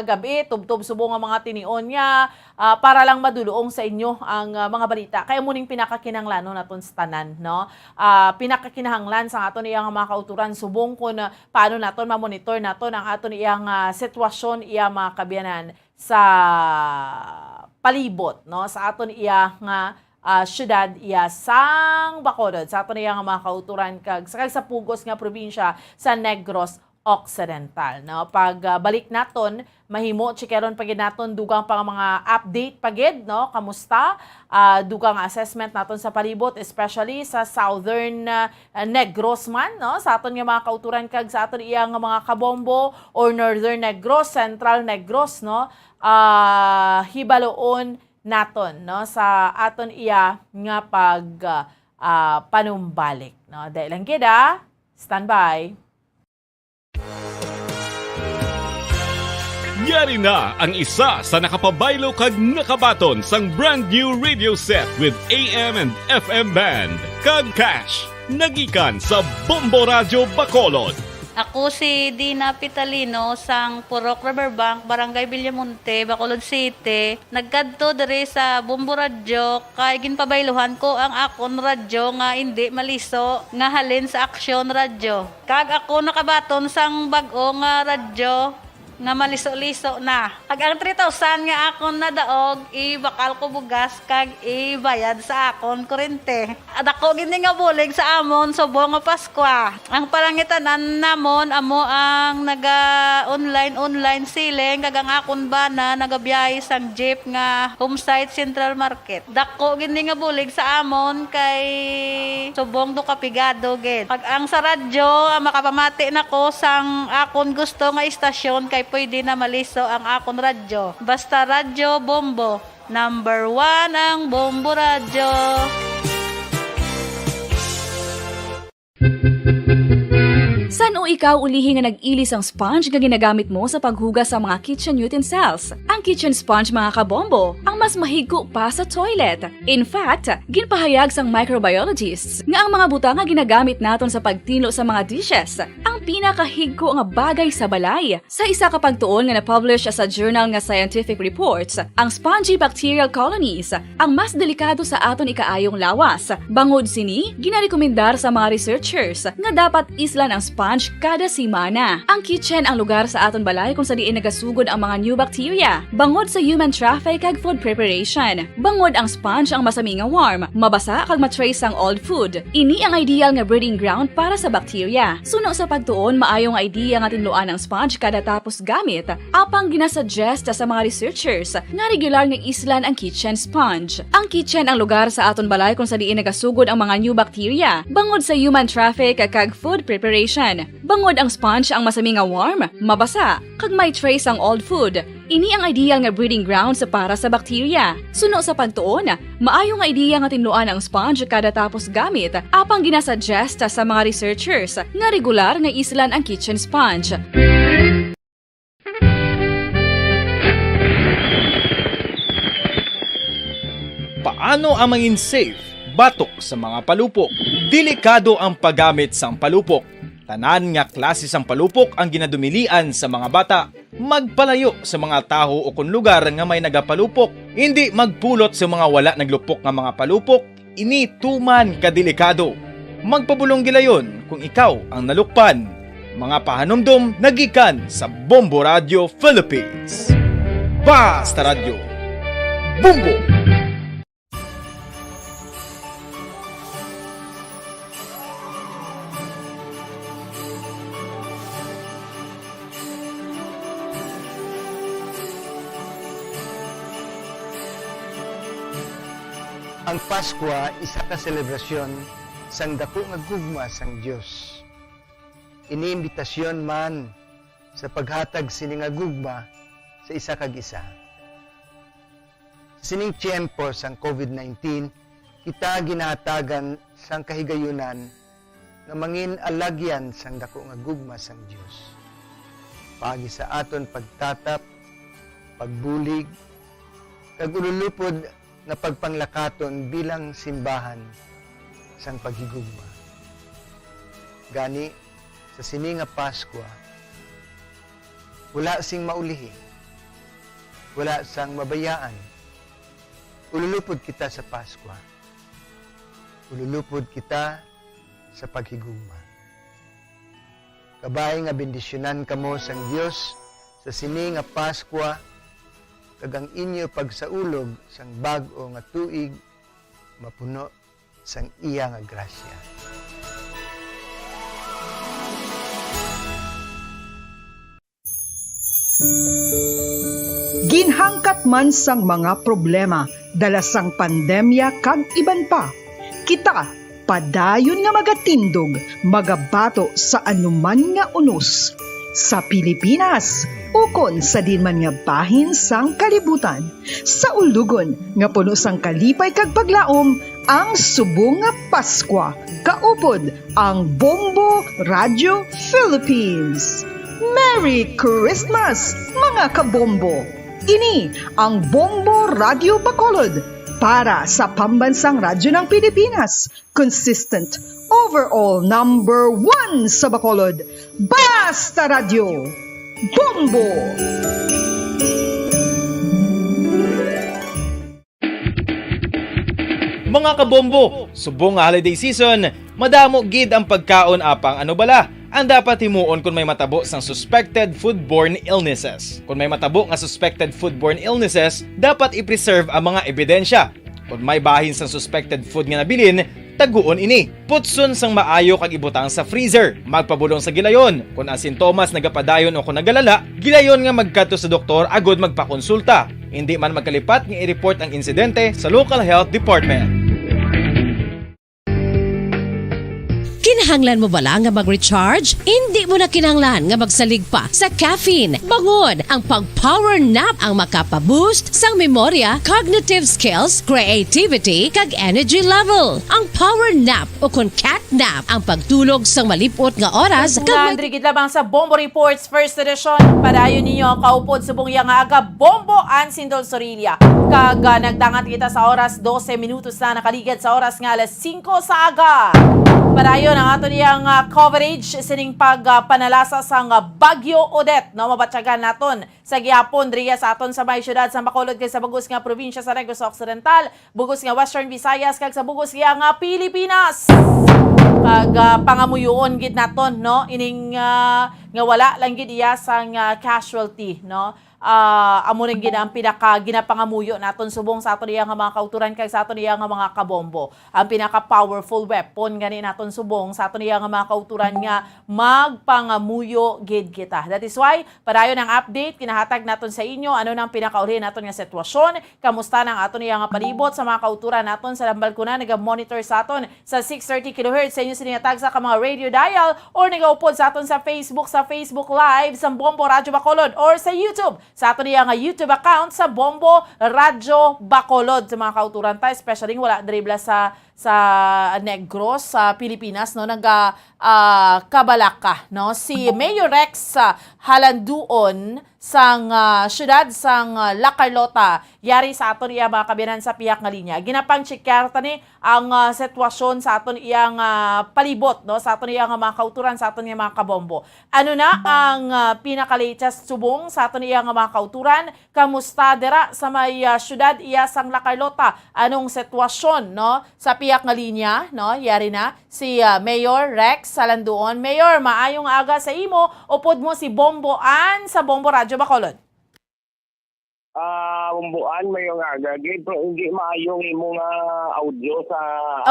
gabi, tubtob subong ang mga tinion niya, ah, para lang madulong sa inyo ang, ah, mga balita. Kaya mo ning pinakakinahanglanon naton sa tanan, no? Ah, pinakakinahanglan sa aton iya nga mga kauturan, subong kung, ah, paano naton mamonitor naton ang aton iya nga sitwasyon, iya mga kabiyanan sa palibot, no? Sa aton iya nga, ah, syudad, iya sang Bacolod, sa aton iya nga mga kauturan, kag sa, kag sa pugos nga probinsya sa Negros Occidental, no? Pag, ah, balik naton, mahimo chikeron pa gid naton dugang pa nga mga update pa gid, no? Kamusta? Ah, dugang nga assessment naton sa palibot, especially sa southern, ah, ah, Negros man, no? Sa aton nga mga kauturan kag sa aton iya nga mga kabombo or Northern Negros, Central Negros, no? Ah, hibaloon naton, no? Sa aton iya nga pag, ah, ah, panumbalik, no? Dahil lang gid, ah. Standby. Yari na ang isa sa nakapabaylo kag nakabaton sang brand new radio set with A M and F M band kag cash nagikan sa Bombo Radyo Bacolod. Ako si Dina Pitalino sang Purok Riverbank, Barangay Villamonte, Bacolod City. Nagkadto diri sa Bombo Radyo kay ginpabayluhan ko ang akon radyo nga indi maliso nga halin sa Aksyon Radyo. Kag ako nakabaton sang bag-o nga radyo nga maliso-liso na. Kag ang three thousand nga akon nadaog, ibakal ko bugas kag ibayad sa akon kurente. Dako gid ni nga bulig sa amon subong nga Paskwa. Ang palangitan-an namon amo ang naga-online-online selling kag ang akon bana nagabiyahe sang jeep nga home site Central Market. Dako gid ni nga bulig sa amon kay subong do ka pigado gid. Pag ang sa radyo, ah, makapamati na ko sang akon gusto nga istasyon kay pwede na maliso ang akon radyo. Basta Radyo Bombo, number one ang Bombo Radyo. San-o ikaw ulihi nga nag-ilis ang sponge nga ginagamit mo sa paghugas sa mga kitchen utensils? Ang kitchen sponge, mga kabombo, ang mas mahigko pa sa toilet. In fact, ginpahayag sang microbiologists nga ang mga butang nga ginagamit naton sa pagtinlo sa mga dishes ang pinakahigko nga bagay sa balay. Sa isa ka pagtuon nga na-publish sa journal nga Scientific Reports, ang spongy bacterial colonies ang mas delikado sa aton ikaayong lawas. Bangod sini, ginarekomendar sa mga researchers nga dapat islan ang sponge kada semana. Ang kitchen ang lugar sa aton balay kung sa diin nagasugod ang mga new bacteria bangod sa human traffic kag food preparation. Bangod ang sponge ang masami nga warm, mabasa kag ma-trace sang old food. Ini ang ideal nga breeding ground para sa bacteria. Suno sa pagtuon, maayo nga idea nga tinluan ang sponge kada tapos gamit. Apang ginasuggest sa mga researchers nga regular nga islan ang kitchen sponge. Ang kitchen ang lugar sa aton balay kung sa diin nagasugod ang mga new bacteria bangod sa human traffic kag food preparation. Bangod ang sponge ang masami nga warm, mabasa, kag may trace ang old food. Ini ang ideal nga breeding grounds para sa bacteria. Suno sa pagtuon, maayo nga idea nga tinluan ang sponge kada tapos gamit, apang ginasuggest sa mga researchers nga regular nga islan ang kitchen sponge. Paano ang mangin safe batok sa mga palupok? Delikado ang paggamit sang palupok. Tanan nga klase sang palupok ang ginadumilian sa mga bata. Magpalayo sa mga taho ukon lugar nga may nagapalupok. Indi magpulot sa mga wala naglupok nga mga palupok. Ini tuman ka delikado. Magpabulong gilayon kung ikaw ang nalukpan. Mga pahanumdom nagikan sa Bombo Radio Philippines. Basta Radyo. Bombo! Ang Paskwa isa ka selebrasyon sang daku nga gugma sang Dios. Ini imbitasyon man sa paghatag sini nga gugma sa isa kag isa. Sa sining tiyempo sang covid nineteen, kita ginahatagan sang kahigayunan nga mangin alagyan sang daku nga gugma sang Dios. Paagi sa aton pagtatap, pagbulig, kag ululupod nga pagpanglakaton bilang simbahan sang paghigugma. Gani, sa sini nga Paskwa, wala sing maulihi, wala sang mabayaan. Ululupod kita sa Paskwa. Ululupod kita sa paghigugma. Kabay nga bendisyonan kamo sang Dios sa sini nga Paskwa, kag ang inyo pagsaulog sang bag-o nga tuig mapuno sang iya nga grasya. Ginhangkat man sang mga problema dala sang pandemya kag iban pa, kita padayon nga magatindog, magabato sa anuman nga unos sa Pilipinas ukon sa diin man nga bahin sang kalibutan. Sa ulugon nga puno sang kalipay kag paglaom, ang subong nga Paskwa kaupod ang Bombo Radio Philippines. Merry Christmas, mga kabombo! Ini ang Bombo Radio Bacolod para sa Pambansang Radyo ng Pilipinas, consistent, overall number one sa Bacolod. Basta Radyo, Bombo! Mga kabombo, subong nga holiday season, madamo gid ang pagkaon, apang ano bala ang dapat himuon kon may matabo sang suspected foodborne illnesses? Kon may matabo nga suspected foodborne illnesses, dapat i-preserve ang mga ebidensya. Kon may bahin sang suspected food nga nabilin, taguon ini. Putson sang maayo kag ibutang sa freezer. Magpabulong sa gilayon kon ang sintomas nagapadayon o kon nagalala. Gilayon nga magkadto sa doktor agud magpakonsulta. Indi man magkalipat nga i-report ang insidente sa local health department. Kinahanglan mo bala nga mag-recharge? Indi mo na kinahanglan nga magsalig pa sa caffeine. Bangon! Ang pag-power nap ang makapa-boost sang memorya, cognitive skills, creativity, kag energy level. Ang power nap o kon cat nap ang pagtulog sang malip-ot nga oras kag may Diri gid lamang sa Bombo Reports First Edition. Padayon ninyo ang kaupod subong iya nga aga, Bombo Ansindol Sorilla. Kag, ah, nagdangat kita sa oras, dose minutos na nakaligad sa oras nga alas singko sa aga. Padayon ang aton iyang, ah, coverage sining pag, ah, panalasa sang, ah, Bagyo Odette, no? Mabatyagan naton sa gihapon diriya sa aton sa may siyudad sa Bacolod kag sa bug-os nga probinsya sa Negros Occidental, bug-os nga Western Visayas, kag sa bug-os nga Pilipinas. Kag, ah, pangamuyoon gid naton, no, ining, ah, nga wala lang gid iya sang, ah, casualty, no. Ah, amo rin gid ang pinaka ginapangamuyo naton subong sa aton iya nga mga kauturan kag sa aton iya nga mga kabombo. Ang pinaka powerful weapon gani naton subong sa aton iya nga mga kauturan nga magpangamuyo gid kita. That is why padayon ang update, kinahatag naton sa inyo ano nang pinakaulhi naton nga sitwasyon, kamusta na ang aton iya nga palibot sa mga kauturan naton sa Lambalconan, naga-monitor sa aton sa six thirty kilohertz sa inyo sini nga tagsa ka mga radio dial, or nagaupod sa aton sa Facebook, sa Facebook Live sa Bombo Radyo Bacolod, or sa YouTube sa aton iya nga YouTube account sa Bombo Radyo Bacolod. Sa mga kauturan ta, especially wala diri bala sa, sa Negros, sa Pilipinas, no, naga, ah, kabalaka, no, si Mayor Rex, ah, Halanduon sang, ah, siyudad sang, ah, La Carlota. Yari sa aton iya mga kabiyanan sa pihak nga linya. Ginapang-checkar ta ni ang, ah, sitwasyon sa aton iyang, ah, palibot, no, sa aton iyang mga kauturan, sa aton iyang mga kabombo. Ano na ang, ah, pinaka-latest subong sa aton iyang mga kauturan? Kamusta dira sa may, ah, siyudad iya sang La Carlota? Anong sitwasyon, no, sa pihak nga linya, no? Yari na si, ah, Mayor Rex Salanduon. Mayor, maayong aga sa imo. Upod mo si Bombo Ann sa Bombo Radyo Bacolod. Ah, Bumbuan, mayong aga gid, pero hindi maayo ang imo nga audio sa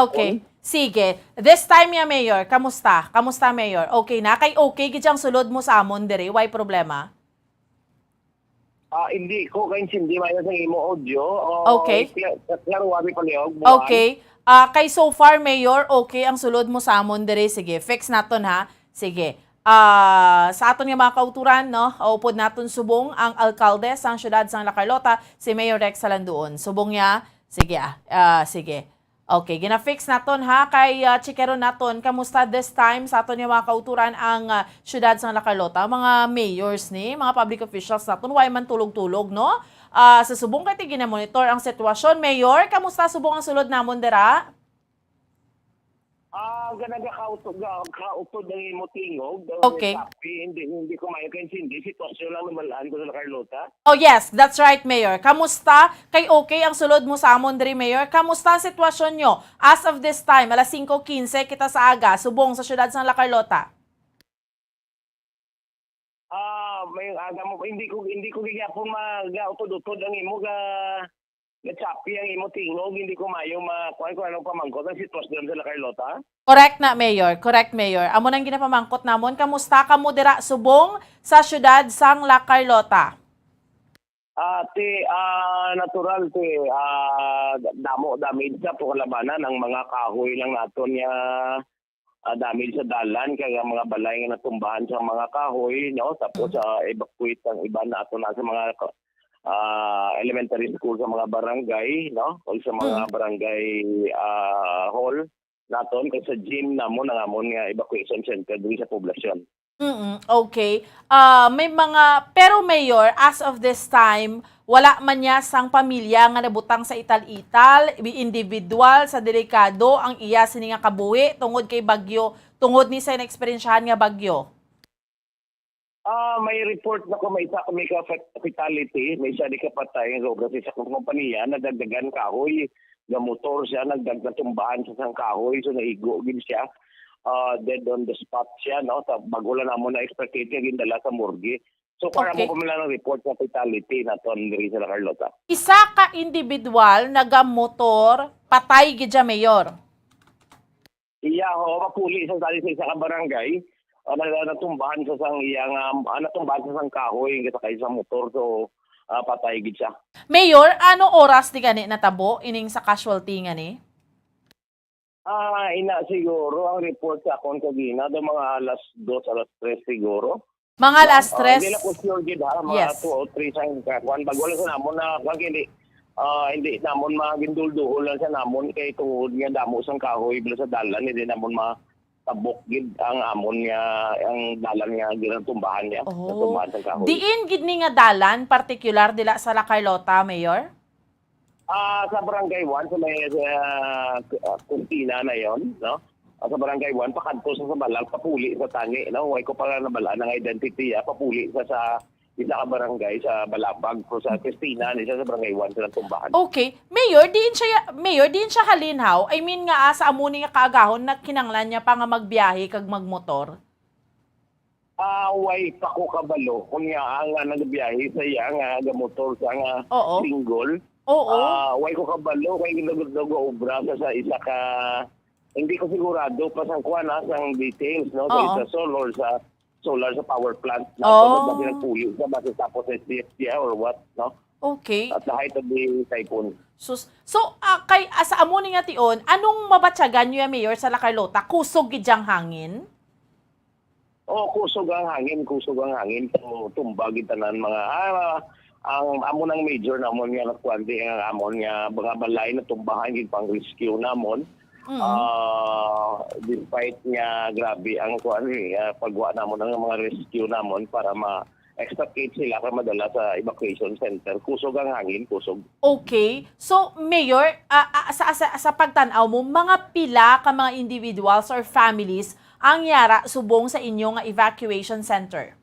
Okay. akon. Sige. This time ya, Mayor, kamusta? Kamusta, Mayor? Okay na? Kay okay gid ang sulod mo sa amon diri, way problema? Ah, hindi ko kaintindi maayo sa imo audio. Oh, Okay. Kla- klaro abi palihog, Bumbuan. Okay. Ah, kay so far, Mayor, okay ang sulod mo sa amon diri. Sige, fix naton ha. Sige. Ah, sa aton nga mga kauturan, no, upod naton subong ang alkalde sang siyudad sang La Carlota, si Mayor Rex Salanduon. Subong niya, sige, ah, ah, sige. Okay, gina-fix naton ha, kay ah, chikeron naton kamusta this time sa aton nga mga kauturan ang ah, siyudad sang La Carlota, mga mayors ni, mga public officials naton, way man tulog-tulog, no? Ah, sa subong kay ti gina-monitor ang sitwasyon. Mayor, kamusta subong ang sulod namon dira? Ah, ganaga kautod, kautod ang imo tingog. Okay. Tapi, hindi, hindi ko maayo kaintindi. Sitwasyon lang nabalaan ko sa La Carlota. Oh yes, that's right, Mayor. Kamusta? Kay okay ang sulod mo sa amon diri, Mayor. Kamusta ang sitwasyon nyo as of this time? Alas singko quince kita sa aga, subong sa siyudad sang La Carlota. Ah, may aga mo, hindi ko hindi ko gihapon mag-utod-utod ang imo ga gachapi ang imo tingog, hindi ko maayo ma kuan kung anong pamangkot ang sitwasyon sa La Carlota. Correct na, Mayor. Correct, Mayor. Amo nang ginapamangkot namon. Kamusta kamo dira subong sa siyudad sang La Carlota? Ah, ti ah, natural ti ah, damo damage sa pangalabanan ang mga kahoy lang naton nga ah, damage sa dalan kay ang mga balay nga natumbahan sa mga kahoy, no, tapos ah, evacuate ang iban nato na sa mga ah, elementary school sa mga barangay, no, o sa mga Mm. barangay ah, hall naton kag sa gym namon ang amon nga evacuation center diri sa poblasyon. Mm, okay. Ah, may mga, pero Mayor, as of this time, wala man niya sang pamilya nga nabutang sa ital-ital, individual sa delikado ang iya sini nga kabuhi tungod kay bagyo, tungod ni sa naeksperyensyahan nga bagyo. Ah, may report na ko may isa may ka fatality, may isa di ka patay nga obra sa isa ka kompanya, nadagdagan kahoy nga motor siya, nagdag natumbahan sa sang kahoy, so naigo gid siya. Ah, dead on the spot siya, no? Sa bago lang namo na extricate nga gindala sa morgue. So para Okay. mo pa man lang report sa fatality naton diri sa La Carlota. Isa ka individual nagamotor, patay gid siya, Mayor. Iya ho, mapuli sa dali sa isa ka barangay. Ah, na, natumbahan sa sang iya nga ah, natumbahan sa sang kahoy nga sakay sa motor, so ah, patay gid siya. Mayor, ano oras di gani natabo ining sa casualty nga ni? Ah, ina siguro ang report sa akon kagina do mga alas dos, alas tres siguro. Mga alas Ah, tres. Hindi na ko sure gid ha, mga Yes. two o three sa kuan. Bago lang sa namon na kuan, hindi ah, hindi namon magindulduhol lang sa namon kay tungod nga damo sang kahoy bila sa dalan, hindi namon matabok gid ang amon nga ang dalan nga ginatumbahan niya, Oh. natumbahan sang kahoy. Diin gid ni nga dalan partikular dila sa La Carlota, Mayor? Ah, sa Barangay one, sa may uh, Kusina na yon, no? Ah, sa Barangay one, pakadto sa Sabalag, papuli sa tani, no? Way ko pa nabalaan ang identity, ah, papuli sa sa isa ka barangay sa Balabag, pero sa Kusina, ni siya sa Barangay one, sa natumbahan. Okay. Mayor, diin siya, Mayor, diin siya halinhaw? I mean nga, ah, sa amo ni nga kaagahon, na kinanglan niya pa nga magbiyahe kag magmotor? Ah, way pa ko kabalo. Kunya, ang ah, nagbiyahe sa iya nga gamotor sa nga Oo. single. Oo. Ah, way ko kabalo kay nag-, nag-obra sa, sa isa ka, hindi ko sigurado pa sang kuan, ah, sang details, no? Sa Oo. isa solar sa solar sa power plant na Oh. oh. Basi nagpuli sa basi tapos sa S D F T I or what, no? Okay. At the height of the typhoon. Sus. So, ah, kay ah, sa amo ni nga tion, anong mabatyagan niyo, Mayor, sa La Carlota? Kusog gid ang hangin? Oh, kusog ang hangin, kusog ang hangin. So, tumba gid tanan mga ah, ang amo nang major namon nga kuan di ang amon nga mga balay natumbahan gid pang rescue namon. Mm. Ah, despite nga grabe ang kuan, ah, pagwa namon ang mga rescue namon para ma extricate sila kay madala sa evacuation center. Kusog ang hangin, kusog. Okay. So, Mayor, ah, ah, sa, sa, sa pagtan-aw mo, mga pila ka mga individuals or families ang yara subong sa inyo nga evacuation center?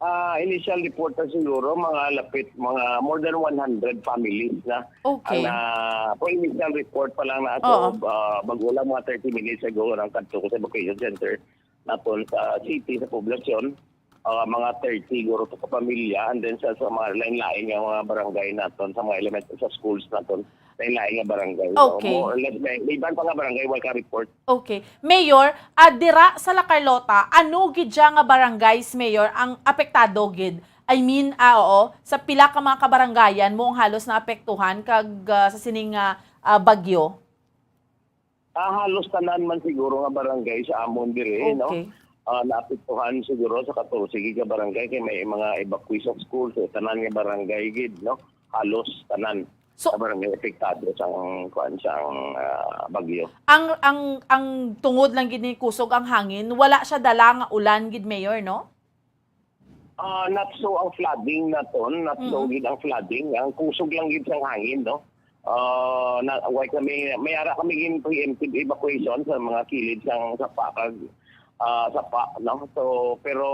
Ah, initial report na siguro, mga lapit, mga more than one hundred families na. Okay. Ang, ah, for initial report pa lang na Oo. ato, ah, bago lang mga thirty minutes ago, ang kadto ko sa evacuation center naton sa city, sa poblasyon. ah, mga thirty siguro to ka pamilya, and then sa, sa mga lain-lain nga mga barangay naton, sa mga element, sa schools naton, lain-lain nga barangay, no? Okay. More or less, may, may iban pa nga barangay, wala ka report. Okay. Mayor, ah, dira sa La Carlota, ano gid siya nga barangays, Mayor, ang apektado gid? I mean, ah, oo, sa pila ka mga kabarangayan mo ang halos naapektuhan kag, ah, sa sining, ah, ah, bagyo? Ah, halos tanan man siguro nga barangay sa amon diri, no? Okay. Ah, naapektuhan siguro sa katorse gid ka barangay kay may mga evacuees of schools, so tanan nga barangay gid, no? Halos tanan So, ka barangay apektado sang, kuan, sang, ah, bagyo. Ang, ang, ang tungod lang gid ni kusog ang hangin, wala siya dala nga ulan gid, Mayor, no? Ah, not so ang flooding naton, not so Mm. gid ang flooding, ang kusog lang gid sang hangin, no? Ah, na, way kami, may ara kami gin preemptive evacuation sa mga kilid sang sapa kag, ah, sapa, no? So, pero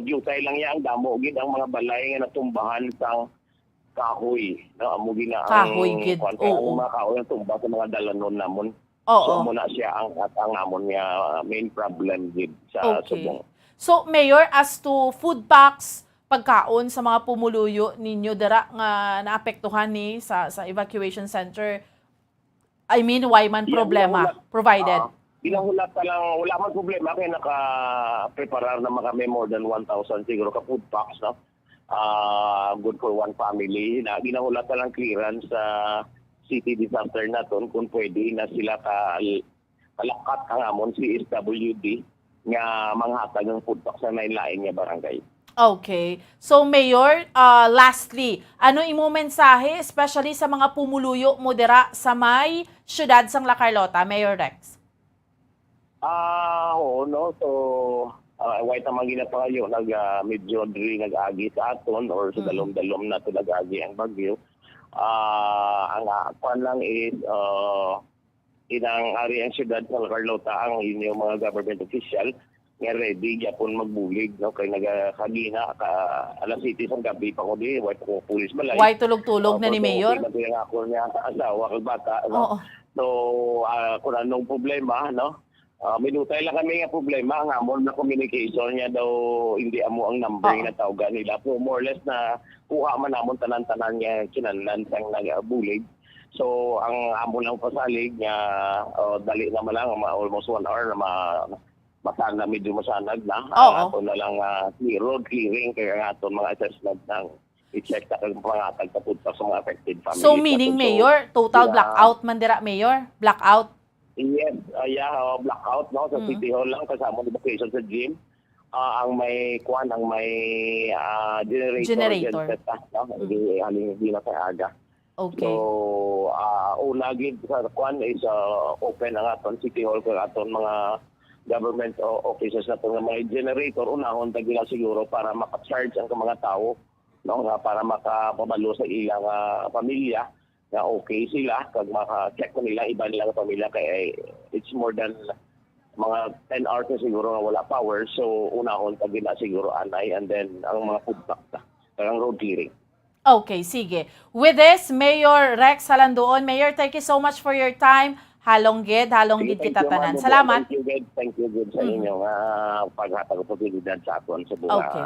diutay lang niya ang damo gid ang mga balay nga natumbahan sang kahoy, no? Amo gid na ang Kahoy gid, kuwan, kaya ang oo. mga kahoy ang tumba sa mga dalanon namon. Oo. So, amo na siya ang, at ang namon nga main problem gid sa Okay. Subong. So, Mayor, as to food packs, pagkaon sa mga pumuluyo ninyo dira nga naapektuhan ni sa, sa evacuation center, I mean, why man Yeah, problema ginahulat, provided? ah, ginahulat pa lang, wala man problema kay naka-preparar naman kami more than one thousand siguro ka food packs, no? Ah, good for one family. Na, ginahulat pa lang clearance sa city disaster naton kung pwede na sila ka, kalakat ang amon C S W D nga manghatag ng food pack sa lain-lain nga barangay. Okay. So, Mayor, ah, lastly, ano imo mensahe, especially sa mga pumuluyo mo dira sa may siyudad sang La Carlota, Mayor Rex? Ah, oo, no? So, ah, way ta man ginapangayo, nag, ah, medyo diri nag-agi sa aton or sa Mm. dalom-dalom nato nag-agi ang bagyo. Ah, ang, ah, kwan lang is, ah, inang ari ang siyudad sa La Carlota, ang inyong mga government official nga ready gyapon magbulig, no? Kay naga-, kagina, ka, alas siyete sang gabi pa ko di, way pa ko pulis balay. Way tulog-tulog Ah, na ni pero Mayor? Okay man to yung ako niya, asawa kag bata, no? Oo. So, ah, kung anong problema, no? Ah, minutay lang kami nga problema, ang amon na communication niya daw hindi amo ang number Oo. nga tawgan nila. Pero more or less na kuha man namon tanan-tanan nga kinahanglan sang nagabulig. So, ang amon lang pasalig nga, ah, dali naman lang, ma-, almost one hour na ma-, masana, medyo masanag na. Ang Oo. ato na lang, ah, clear, road clearing, kaya ang aton mga assessment ng i-check na kag pangatag sa food packs sa mga affected families So, meaning, nato. So, Mayor, total yeah. blackout man dira, Mayor? Blackout? Yes, ah, yeah, oh, blackout, no? Sa Mm. City Hall lang, kasama ang evacuation sa gym. Ah, ang may, kwan, ang may, ah, generator, Generator. genset, ah, no? Mm. Hindi, haling hindi na sa aga. Okay. So, ah, una gid sa kwan is, ah, open ang aton City Hall kag aton mga government o-, offices nato nga may generator, unahon ta gina siguro para maka-charge ang mga tawo, no, nga para makapabalo sa ilang, ah, pamilya nga okay sila kag maka-check ko nila iban nilang pamilya kay it's more than mga ten hours na siguro nga wala power, so unahon ta gina siguro anay and then ang mga food pack ta, kag ang road clearing. Okay, sige. With this, Mayor Rex Halanduon. Mayor, thank you so much for your time. Halong gid, halong Sige, gid thank kita you, tanan. Ma'am. Salamat. Thank you, gid. Thank you, gid, sa Mhm. inyong, ah, paghatag oportunidad sa aton sa mga, Okay.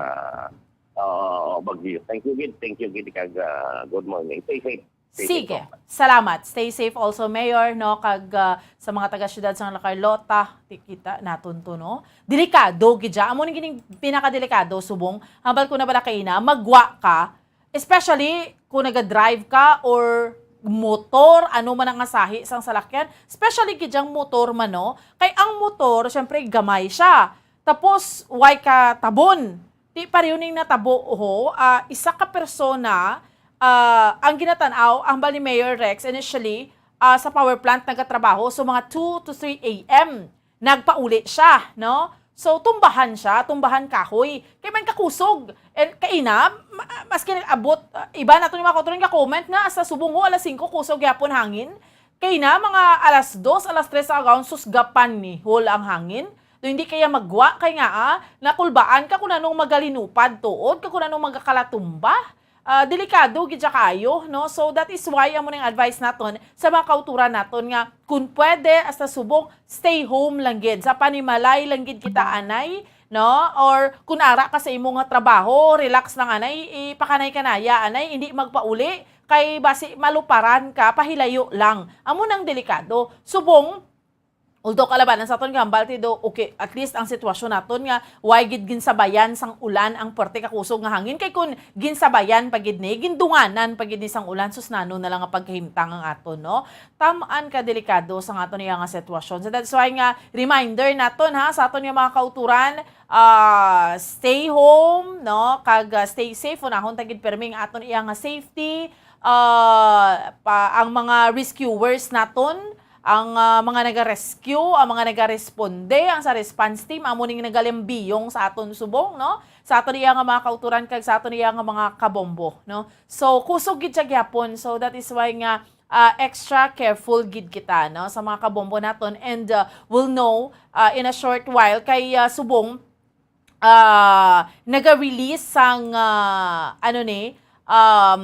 ah, bagyo. Thank you, gid. Thank you, gid, kag, ah, good morning. Stay safe. Stay safe Sige. po. Salamat. Stay safe also, Mayor, no? Kag, ah, sa mga taga-siyudad sa La Carlota, ti-, kita naton to, no? Delikado gid siya. Amo ni gining pinakadelikado, subong. Hambal ko na bala kaina, magwa ka, especially kung naga-drive ka or motor, ano man ang asahi sang salakyan, especially gid ang motor man, no? Kay ang motor, syempre, gamay siya. Tapos, way ka tabon. Ti pareho ning natabo, ho, ah, isa ka persona, ah, ang ginatan-aw, ang hambal ni Mayor Rex, initially, ah, sa power plant nagatrabaho, so mga two to three A M, nagpauli siya, no? So, tumbahan siya, tumbahan kahoy. Kay man kakusog. And kaina, ma-, maski nag-abot, ah, iba nato ni mga kauturan nga comment nga, sa subong ho, alas singko, kusog gyapon hangin. Kaina, mga alas dos, alas tres sa agaw, susgapan ni Hol ang hangin. Do hindi kaya magwa kay nga, ah, nakulbaan ka kung anong magalinupad tuod, ka kung anong magakalatumba. Ah, delikado gid siya kaayo, no? So, that is why amo ning advice naton sa mga kauturan naton nga kung pwede, hasta subong, stay home lang gid. Sa panimalay lang gid kita anay, no? Or kung ara ka sa imo nga trabaho, relax lang anay, ipakanay-kanaya anay, hindi magpauli, kay basi maluparan ka, pahilayo lang. Amo nang delikado. Subong, although kalabanan sa aton nga hambal ti do, okay, at least ang sitwasyon naton nga way gid ginsabayan sang ulan ang puwerte ka kusog nga hangin, kay kun ginsabayan pa gid ni, gindunganan pa gid ni sang ulan, sus, nano na lang nga pagkahimtang ang aton, no? Tam-an ka delikado sa aton iya nga sitwasyon. So that's why nga reminder naton, ha, sa aton nga mga kauturan, ah, stay home, no? Kag, ah, stay safe, unahon ta gid permi ang aton iya nga safety. Ah, pa, ang mga rescuers naton, ang, ah, mga naga-rescue, ang mga nagaresponde, ang sa response team, amo ning nagalambiyong sa aton subong, no? Sa aton iya nga mga kauturan kag sa aton iya nga mga kabombo, no? So, kusog gid siya gihapon. So, that is why nga, ah, extra careful gid kita, no, sa mga kabombo naton. And, ah, we'll know, ah, in a short while kay, ah, subong, ah, naga-release sang, ah, ano ni, um,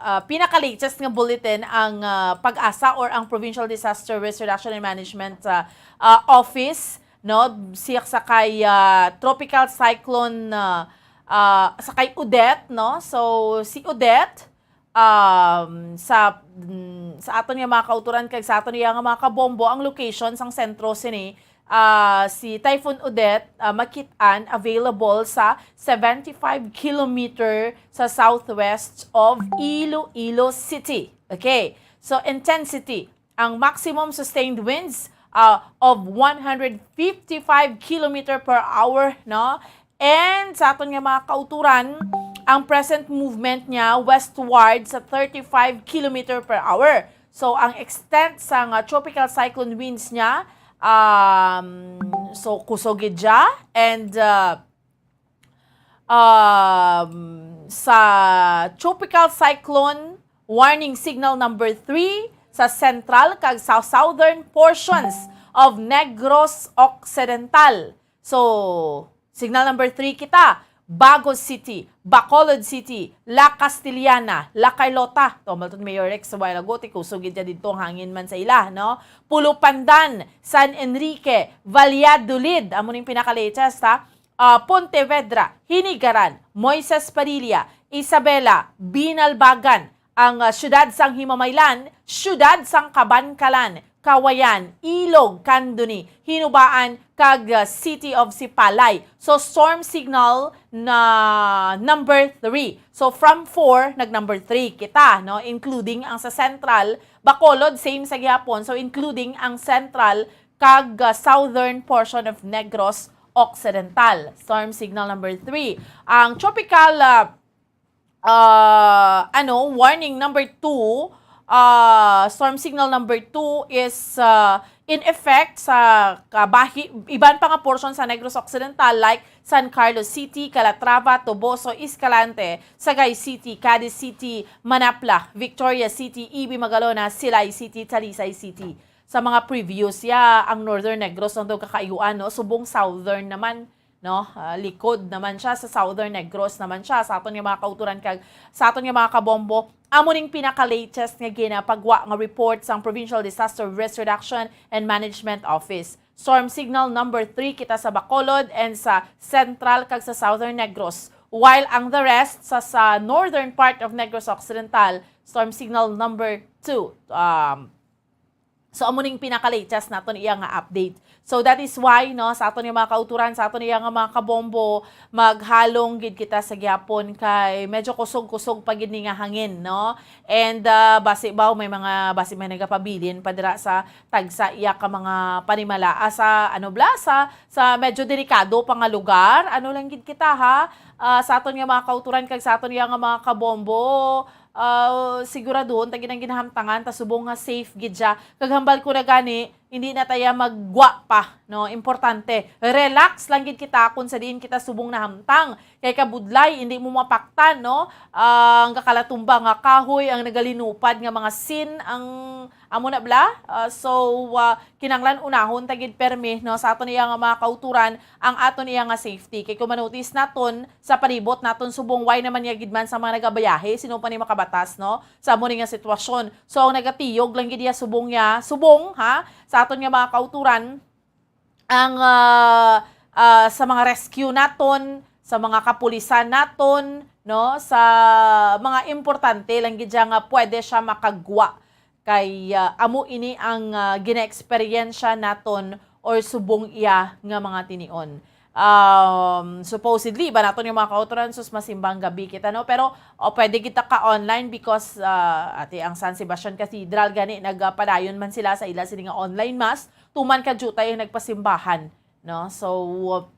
ah, pinaka-latest nga bulletin ang, ah, PAGASA or ang Provincial Disaster Risk Reduction and Management, ah, ah, Office, no, siya sa kay, ah, Tropical Cyclone, ah, ah, sa kay Odette, no? So, si Odette, um, sa, mm, sa aton nga mga kauturan kag sa aton nga mga kabombo, ang location sang sentro sini, ah, si Typhoon Odette, ah, makit-an available sa seventy-five kilometer sa southwest of Iloilo City. Okay. So, intensity, ang maximum sustained winds, ah, of one hundred fifty-five kilometer per hour, no? And sa aton nga mga kauturan, ang present movement niya westward sa thirty-five kilometer per hour. So, ang extent sa nga tropical cyclone winds niya, um, so, kusog gid siya. And, uh, um, sa tropical cyclone warning signal number three sa central kag sa southern portions of Negros Occidental. So, signal number three kita, Bagos City, Bacolod City, La Castellana, La Carlota. To, malton Mayor Rex a while ago, ti kusog gid siya didto, hangin man sa ila, no? Pulo Pandan, San Enrique, Valladolid, amo ning pinaka-latest, ha? Ah, Pontevedra, Hinigaran, Moises Padilla, Isabela, Binalbagan, ang, ah, siyudad sang Himamaylan, siyudad sang Kabankalan, Kawayan, Ilog, Candoni, Hinubaan, kag, ah, City of Sipalay. So, storm signal na number three. So, from four, nag number three kita, no? Including ang sa Central, Bacolod, same sa gihapon. So, including ang Central kag, ah, southern portion of Negros Occidental. Storm signal number three. Ang tropical, ah, ah, ano, warning number two, ah, storm signal number two is, ah, in effect sa kabahi-, iban pa nga portion sa Negros Occidental, like San Carlos City, Calatrava, Toboso, Escalante, Sagay City, Cadiz City, Manapla, Victoria City, Ibi Magalona, Silay City, Talisay City. Sa mga previous, ya, ang Northern Negros ang daw kakaihuan, no? Subong Southern naman, no? Ah, likod naman siya, sa Southern Negros naman siya. Sa aton nga mga kauturan kag sa aton nga mga kabombo, amo ning pinaka-latest nga ginapagwa nga report sang Provincial Disaster Risk Reduction and Management Office. Storm signal number three kita sa Bacolod and sa Central kag sa Southern Negros. While ang the rest sa, sa northern part of Negros Occidental, storm signal number two. Um, so, amo ning pinaka-latest naton iya nga update. So, that is why, no, sa aton nga mga kauturan, sa aton iya nga mga kabombo, maghalong gid kita sa gihapon kay medyo kusog-kusog pa gid ni nga hangin, no? And, ah, basi ba may mga, basi may nagapabilin pa dira sa tagsa iya ka mga panimalaa sa, ano bala, sa, sa medyo delikado pa nga lugar. Ano lang gid kita, ha? Ah, sa aton nga mga kauturan kag sa aton iya nga mga kabombo, ah, siguraduhon ta gid ang ginahamtangan, ta subong nga safe gid siya. Kag hambal ko na gani, hindi na taya maggwa pa, no? Importante, relax lang gid kita kung sa diin kita subong nahamtang. Kay kabudlay, hindi mo mapaktan, no? Ang kakalatumba nga kahoy, ang nagalinupad nga mga sin, ang amo na bala. Ah, so, ah, kinahanglan unahon ta gid permi, no, sa aton iya nga mga kauturan ang aton iya nga safety. Kay kung manotice naton sa palibot naton subong, why naman niya gid man sa mga nagabiyahe, sino pa ni makabatas, no, sa amo ni nga sitwasyon? So, ang nagatiyog lang gid iya subong niya, subong, ha, sa aton nga mga kauturan, ang, ah, ah, sa mga rescue naton, sa mga kapulisan naton, no, sa mga importante lang gid siya nga pwede siya makagwa kay, ah, amo ini ang, ah, gina-eksperyensya naton or subong iya nga mga tinion. Um, supposedly, iban naton nga mga kautoran, sus, masimbang gabi kita, no? Pero, o, pwede kita ka-online because, ah, ati ang San Sebastian Cathedral gani, nagapadayon man sila sa ila sini nga online mass, tuman ka jutay ang nagpasimbahan, no? So,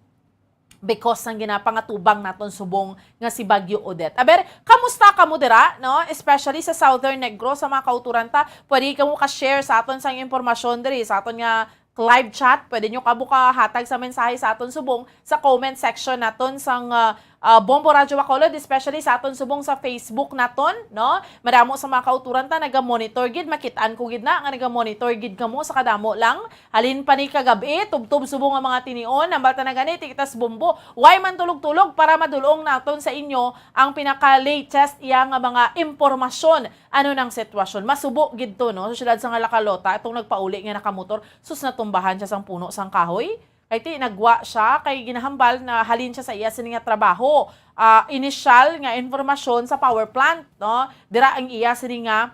because sang ginapangatubang naton subong nga si Bagyo Odette. Aber, kamusta kamo dira, no? Especially sa Southern Negros, sa mga kautoran ta, pwede kamo ka-share sa aton sang impormasyon diri sa aton nga live chat. Pwede nyo kamo kahatag sa mensahe sa aton subong sa comment section naton sang, ah, ah, Bombo Radyo Bacolod, especially sa aton subong sa Facebook naton, no? Madamo sa mga kautoran ta naga-monitor gid, makit-an ko gid na nga naga-monitor gid kamo sa kadamo lang. Halin pa ni kagab-i, tubtob subong ang mga tinion, ang balta na gani, ti kita sa Bombo. Way man tulog-tulog para madulong naton sa inyo ang pinaka-latest iya nga mga impormasyon. Ano nang sitwasyon? Masubo gid to, no? Sa siyudad sa Caloocan, itong nagpauli nga nakamotor, sus, natumbahan siya sang puno sang kahoy. Kay ti nagwa siya, kay ginahambal na halin siya sa iya sini nga trabaho. Ah, inisyal nga informasyon sa power plant, no? Dira ang iya sini nga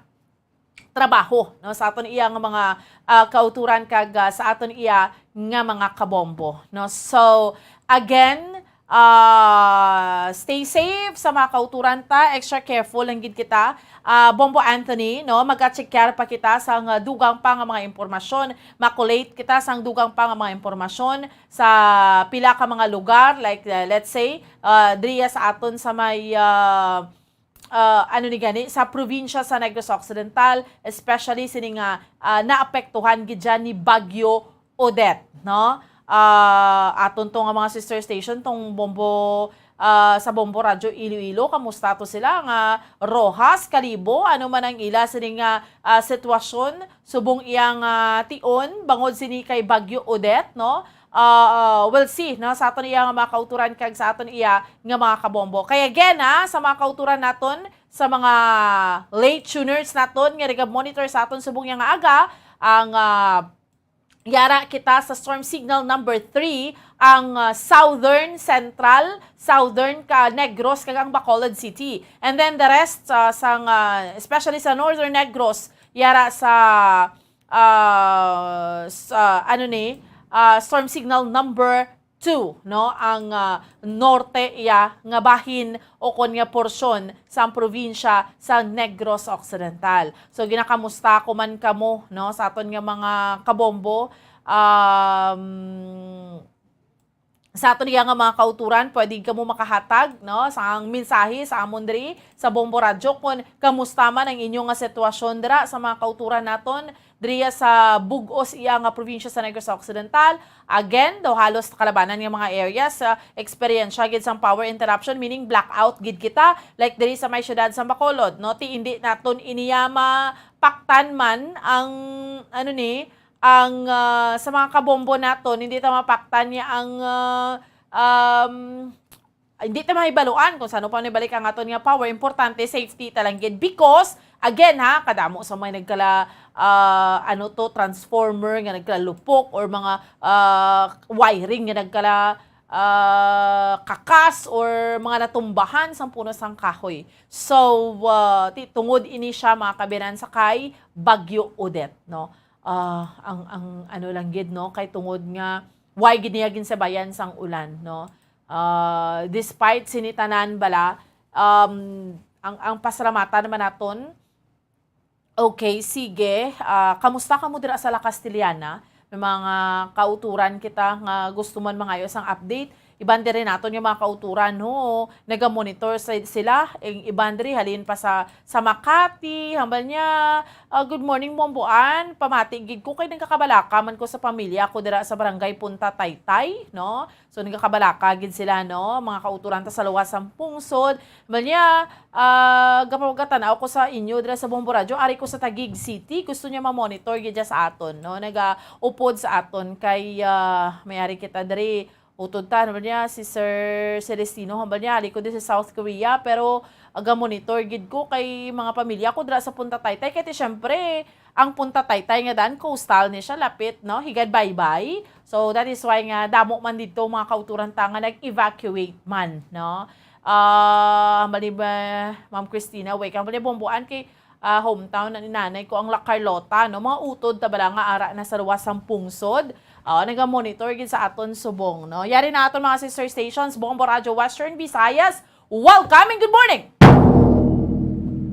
trabaho, no, sa aton iya nga mga, ah, kautoran kag, ah, sa aton iya nga mga kabombo, no. So, again, ah, stay safe sa mga kautoran ta, extra careful lang gid kita. Ah, Bombo Anthony, no, magatsikar pa kita sa nga dugang pa nga mga impormasyon, makolate kita sa dugang pa nga mga impormasyon sa pila ka mga lugar, like, uh, let's say, uh, diriya sa aton sa may, uh, uh, ano ni gani, sa probinsya sa Negros Occidental, especially sini nga, uh, naapektuhan gid dyan ni Bagyo Odette, no? Uh, aton to nga mga sister station, tong Bombo, uh, sa Bombo Radyo Iloilo, kamusta to sila nga Roxas, Kalibo, ano man ang ila sini nga, uh, sitwasyon subong iyang, uh, tion bangod sini kay Bagyo Odette, no? Uh, uh, we'll see, no, sa aton iya nga mga kauturan kag sa aton iya nga mga kabombo. Kaya again, ha, sa mga kauturan naton, sa mga late tuners naton nga nag-monitor sa aton subong niya nga aga, ang, ah, yara kita sa storm signal number three, ang, ah, Southern Central, Southern ka Negros, kag ang Bacolod City. And then the rest, ah, sang, ah, especially sa Northern Negros, yara sa, ah, sa, ano ni, ah, storm signal number two, no, ang, ah, norte iya nga bahin o kon nga porsyon sa probinsya sa Negros Occidental. So, ginakamusta ko man kamo, no, sa aton nga mga kabombo, um, sa aton iya nga mga kauturan, pwede kamo makahatag, no, sa ang mensahe sa amon diri sa Bombo Radyo kung kamusta man ang inyo nga sitwasyon dira sa mga kauturan naton diriya sa bug-os iya nga probinsya sa Negros Occidental. Again, daw halos kalabanan nga mga areas sa eksperyensya gid sang power interruption, meaning blackout gid kita, like diri sa may siyudad sa Bacolod, no? Ti hindi naton iniya mapaktan man ang, ano ni, ang, ah, sa mga kabombo naton, hindi ta mapaktan niya ang, ah, um, hindi ta mahibaluan kung sano pa ni balik ang aton nga power. Importante, safety ta lang gid. Because, again ha, kadamo sa may nagkala, ah, ano to, transformer nga nagkala lupok or mga, ah, wiring nga nagkala, ah, kakas or mga natumbahan sang puno sang kahoy. So, ah, ti-, tungod ini siya, mga kabinan, sa kay Bagyo Odette, no? Ah, ang, ang ano lang gid, no, kay tungod nga way gid niya ginsabayan sang ulan, no? Ah, despite sini tanan bala, um, ang, ang pasalamatan naman naton. Okay, sige. Ah, kamusta kamo dira sa La Castellana? May mga kauturan kita nga gusto man mangayo sang update. Iban diri naton yung mga kauturan, no? Naga-monitor sa, sila. Ang iban diri halin pa sa, sa Makati, hambal niya, ah, "Good morning, Bomboan. Pamati gid ko kay nagkakabalaka man ko sa pamilya ko dira sa barangay Punta Taytay, no?" So, nagkakabalaka gid sila, no? Mga kauturan ta sa luwas sang pungsod. Hambal niya, ah, gapagatan-aw ko sa inyo dira sa Bombo Radyo. Ari ko sa Taguig City. Gusto niya ma-monitor gid siya sa aton, no? Nagaupod sa aton kay, ah, may ari kita diri. Utod ta, hambal niya, si Sir Celestino, hambal niya, ali ko din sa South Korea, pero aga-monitor gid ko kay mga pamilya ko dira sa Punta Taytay. Kay ti, syempre, ang Punta Taytay nga daan, coastal ni siya, lapit, no? Higad baybay. So, that is why nga damo man dito mga kauturan ta nga nag-evacuate man, no? Ah, hambal ni ba, Ma'am Christina, wait, hambal ni Bomboan kay, ah, hometown na ni nanay ko ang La Carlota, no? Mga utod ta bala nga ara na sa luwas sang pungsod. Ah, naga-monitor gid sa aton subong, no? Yari na aton mga sister stations, Bombo Radio Western Visayas. Welcome and good morning!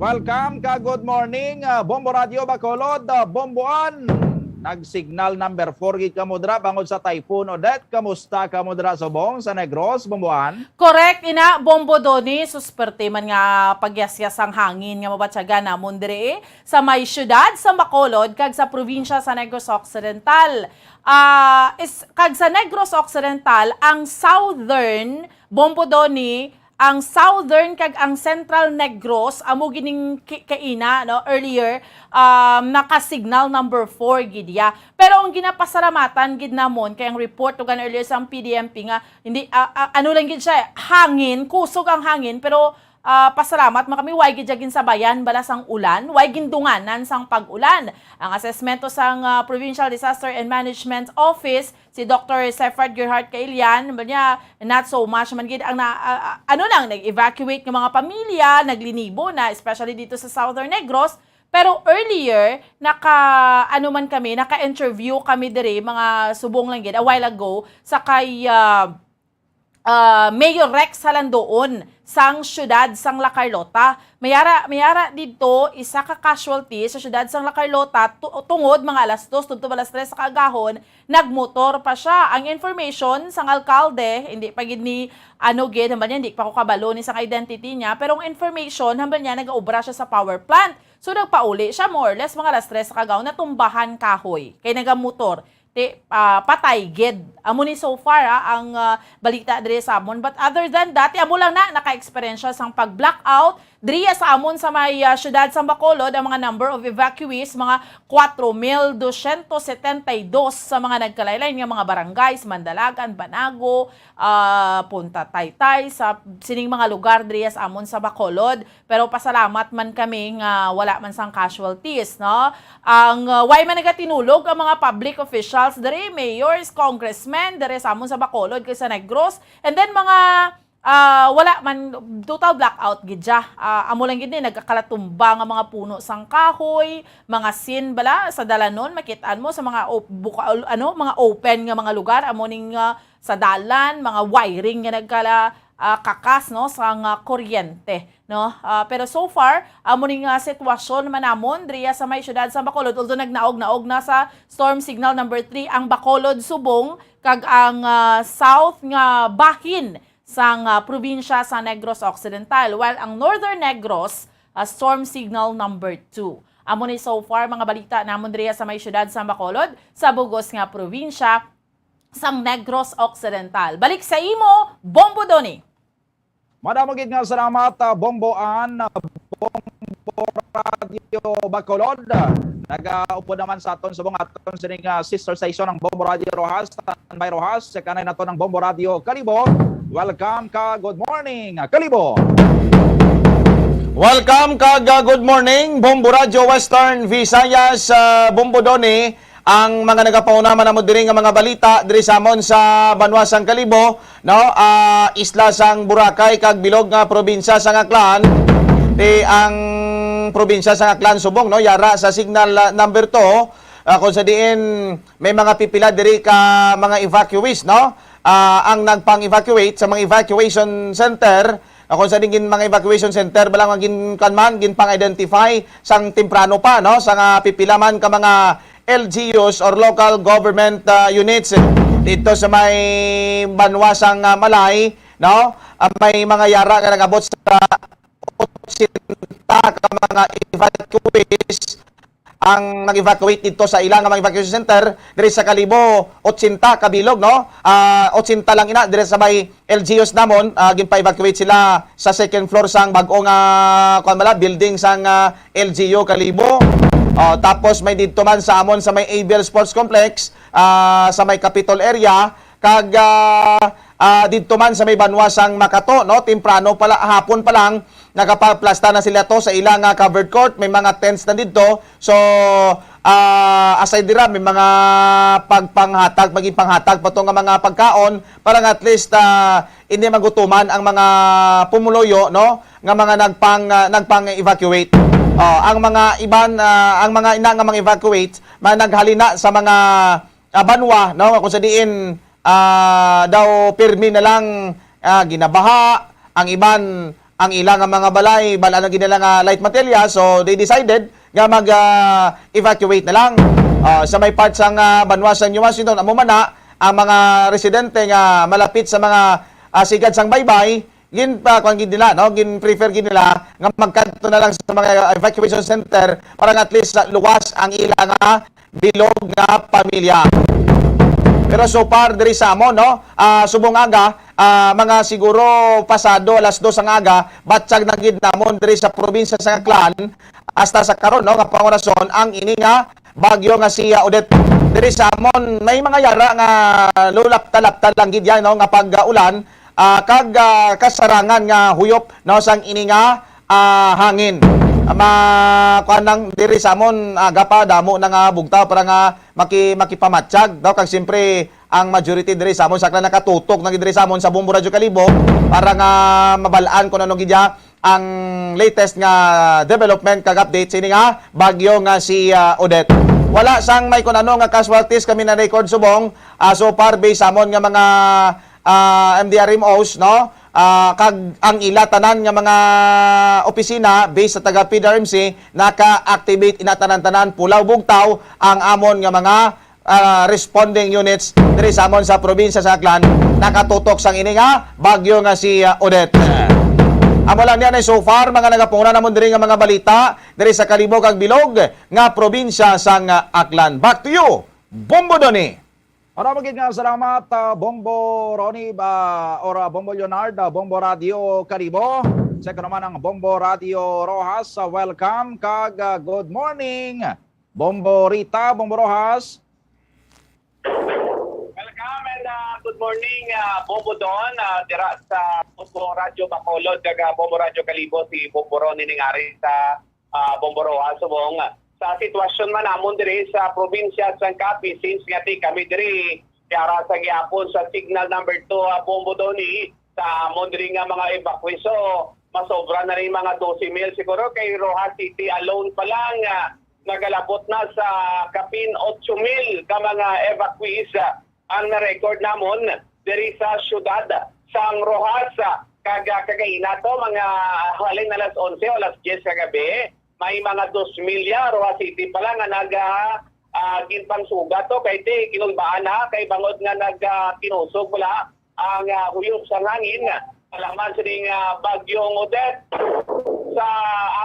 Welcome ka good morning, ah, Bombo Radio Bacolod, ah, Bomboan. Nag-signal number four gid kamo dra bangod sa Typhoon Odette. Kamusta kamo dra subong sa Negros, Bomboan? Correct, ina, Bombo Doni, susperte man nga pagyasyas ang hangin nga mabatyagan namon diri sa may siyudad sa Bacolod kag sa probinsya sa Negros Occidental. Ah, is, kag sa Negros Occidental, ang southern, Bombo Doni, ang southern kag ang central Negros, amo gining ki-, kaina, no, earlier, um, naka-signal number four gid ya. Pero ang ginapasalamatan gid namon kay ang report tugan earlier sang P D M P nga hindi, ah, ah, ano lang gid siya, hangin, kusog ang hangin, pero, ah, pasalamat man kami, way gid siya ginsabayan bala sang ulan, way gindunganan sang pag-ulan. Ang asesmento sang, ah, Provincial Disaster and Management Office, si Doktor Sefard Gerhard Kailian, ba niya, not so much man gid ang na, ah, ah, ano lang, nag-evacuate nga mga pamilya, naglinibo na, especially dito sa Southern Negros. Pero earlier, naka, ano man kami, naka-interview kami diri, mga subong lang gid, a while ago, sa kay, ah, ah, Mayor Rex Halandoon sang siyudad sang La Carlota. Mayara, mayara didto isa ka casualty sa siyudad sang La Carlota tu-, tungod mga alas dos tubtob alas tres sa kaagahon, nagmotor pa siya. Ang information sang alkalde, hindi pa gid ni ano gid, hambal niya, hindi pa ko kabalo ni sang identity niya, pero ang information, hambal niya, nagaobra siya sa power plant. So, nagpauli siya more or less mga alas tres sa kaagahon, natumbahan kahoy kay nagamotor. Ti, ah, patay gid. Amo ni so far, ah, ang, ah, balita diri sa amon. But other than that, ti amo lang na naka-eksperyensya sang pag-blackout diri sa amon sa may, ah, siyudad sa Bacolod. Ang mga number of evacuees, mga kwatro mil dosyentos setenta y dos sa mga nagkalain-lain nga mga barangays, Mandalagan, Banago, ah, Punta Taytay, sa sining mga lugar diri sa amon sa Bacolod. Pero pasalamat man kami nga wala man sang casualties, no? Ang, uh, way man nagatinulog ang mga public officials diri, mayors, congressmen, diri sa amon sa Bacolod kag sa Negros. And then mga, ah, wala man, total blackout gid siya. Ah, amo lang gid ni nagkakalatumba nga mga puno sang kahoy, mga sin bala sa dalanon, makit-an mo sa mga op-, buka-, ano, mga open nga mga lugar, amo ning, ah, sa dalan, mga wiring nga nagkala, ah, kakas, no, sa nga kuryente, no? Ah, pero so far, amo ni nga sitwasyon man namon diriya sa may siyudad sa Bacolod, although nagnaog-naog na sa storm signal number three ang Bacolod subong kag ang, ah, south nga bahin sang, ah, probinsya sa Negros Occidental, while ang Northern Negros, ah, storm signal number two. Amo ni so far mga balita namon diriya sa may siyudad sa Bacolod, sa bugos nga probinsya sang Negros Occidental. Balik sa imo, Bombo Doni. Madamo gid nga salamat, ah, Bombo Ann, ah, Bombo Radio Bacolod. Nagaupod naman sa aton subong aton sining, ah, sister station ang Bombo Radio Roxas. Standby Roxas, sa kanay nato ng Bombo Radio Kalibo. Welcome ka, good morning, Kalibo. Welcome kag, ah, good morning, Bombo Radio Western Visayas, ah, Bombo Doni. Ang mga nagapauna man namo diri nga mga balita diri sa amon sa banwa sang Kalibo, no? Ah, isla sang Boracay kag bilog nga probinsya sang Aklan. Ti ang probinsya sang Aklan subong, no, yara sa signal, ah, number two, ah, kung sa diin may mga pipila diri ka mga evacuees, no? Ah, ang nagpang-evacuate sa mga evacuation center, ah, kung sa diin mga evacuation center, bala nga gin-, kan man, ginpang-identify sang temprano pa, no? Sa nga pipila man ka mga L G Us or local government, ah, units dito sa may banwa sang, ah, Malay, no? Ah, may mga yara nga nag-abot sa otsenta ka mga evacuees ang nag-evacuate dito sa ila nga mga evacuation center diri sa Kalibo, otsenta ka bilog, no? Ah, otsenta lang ina diri sa may L G Us namon, ah, ginpa-evacuate sila sa second floor sang bag-o nga, kuwan bala, building sang, ah, L G U Kalibo. Oh, tapos may didto man sa amon sa may Avial Sports Complex, ah, sa may Capitol area, kag, ah, ah, didto man sa may banwa sang Makato, no? Temprano pala, hapon pa lang, nakapaplasta na sila to sa ila nga covered court, may mga tents na didto. So, ah, aside dira, may mga pagpanghatag, maging panghatag pa to nga mga pagkaon para nga at least, ah, hindi magutuman ang mga pumuluyo, no, nga mga nagpang, ah, nagpang-evacuate. Oh, ang mga iban, ah, ang mga ina nga mga evacuate, mga naghalina sa mga, ah, banwa, no, kung sa diin, ah, daw pirmi na lang, ah, ginabaha, ang iban, ang ila nga mga balay, bal-an na gid nila nga light material, so they decided nga mag, ah, evacuate na lang. Ah, sa may part sang, ah, banwa sa New Washington, amo man na ang mga residente nga malapit sa mga, ah, sigad sang baybay, gin, ah, kuwan gid nila, no? Gin-prefer gid nila nga magkadto na lang sa mga evacuation center para nga at least, ah, luwas ang ila nga bilog nga pamilya. Pero so far diri sa amon, no, ah, subong aga, ah, mga siguro pasado alas dos ang aga, batyag na gid namon diri sa probinsya sa Aklan, hasta sa karon, no, nga pangorason ang ini nga bagyo nga si, ah, Odette. Diri sa amon may mga yara nga lulapta-lapta lang gid yan, no, nga pag-ulan, ah, kag, ah, kasarangan nga huyop, no, sang ini nga, ah, hangin. Ma, kuan lang diri sa amon, aga pa, damo na nga bugtaw para nga maki-, makipamatyag daw, kag siyempre ang majority diri sa amon sa Aklan nakatutok na gid diri sa amon sa Bombo Radyo Kalibo para nga mabal-an kung ano gid ya ang latest nga development kag update sini nga bagyo nga si, ah, Odette. Wala sang may kun ano nga casualties kami na record subong, ah, so far based sa amon nga mga, ah, M D R M Os, no? Ah, kag ang ila tanan nga mga opisina based sa taga P D R M C naka-activate ina tanan-tanan, pulaw bugtaw ang amon nga mga, ah, responding units diri sa amon sa probinsya sa Aklan nakatutok sang ini nga bagyo nga si, ah, Odette. Amo lang niya na so far mga nagapunguna namon diri nga mga balita diri sa Kalibo kag Bilog nga probinsya sang, ah, Aklan. Back to you, Bombo Donny. Maraming gid nga salamat, ah, Bombo Ronnie ba, or, ah, Bombo Leonard, ah, Bombo Radio Kalibo. Sa naman ang Bombo Radio Rojas, ah, welcome kag, ah, good morning. Bombo Rita, Bombo Rojas. Welcome and, ah, good morning, ah, Bombo Don, ah, dira sa Bombo Radyo Bacolod, kag, ah, Bombo Radyo Kalibo, si Bombo Ron ini nga ari sa, ah, Bombo Roa, subong. Sa sitwasyon man namon diri sa probinsya sang Capiz, since nga ti kami diri, yara sa gihapon sa signal number two, ah, Bombo Don, eh, sa amon diri nga mga evacuees, so, masobra na rin mga dose mil siguro, kay Roxas City alone pa lang, ah, nagalabot na sa kapin otso mil ka mga evacuees, ah, ang na-record namon diri sa siyudad sang Roxas, ah, kag, ah, kagaina to, mga halin alas onse o alas diyes kagabi, may mga dos mil ya Roxas City pa lang nga naga, ah, ginpangsugat to, kay ti kinulbaan na, kay bangod nga nag, ah, kinusog wala ang, ah, huyop sang hangin, alaman sining, ah, Bagyong Odette. Sa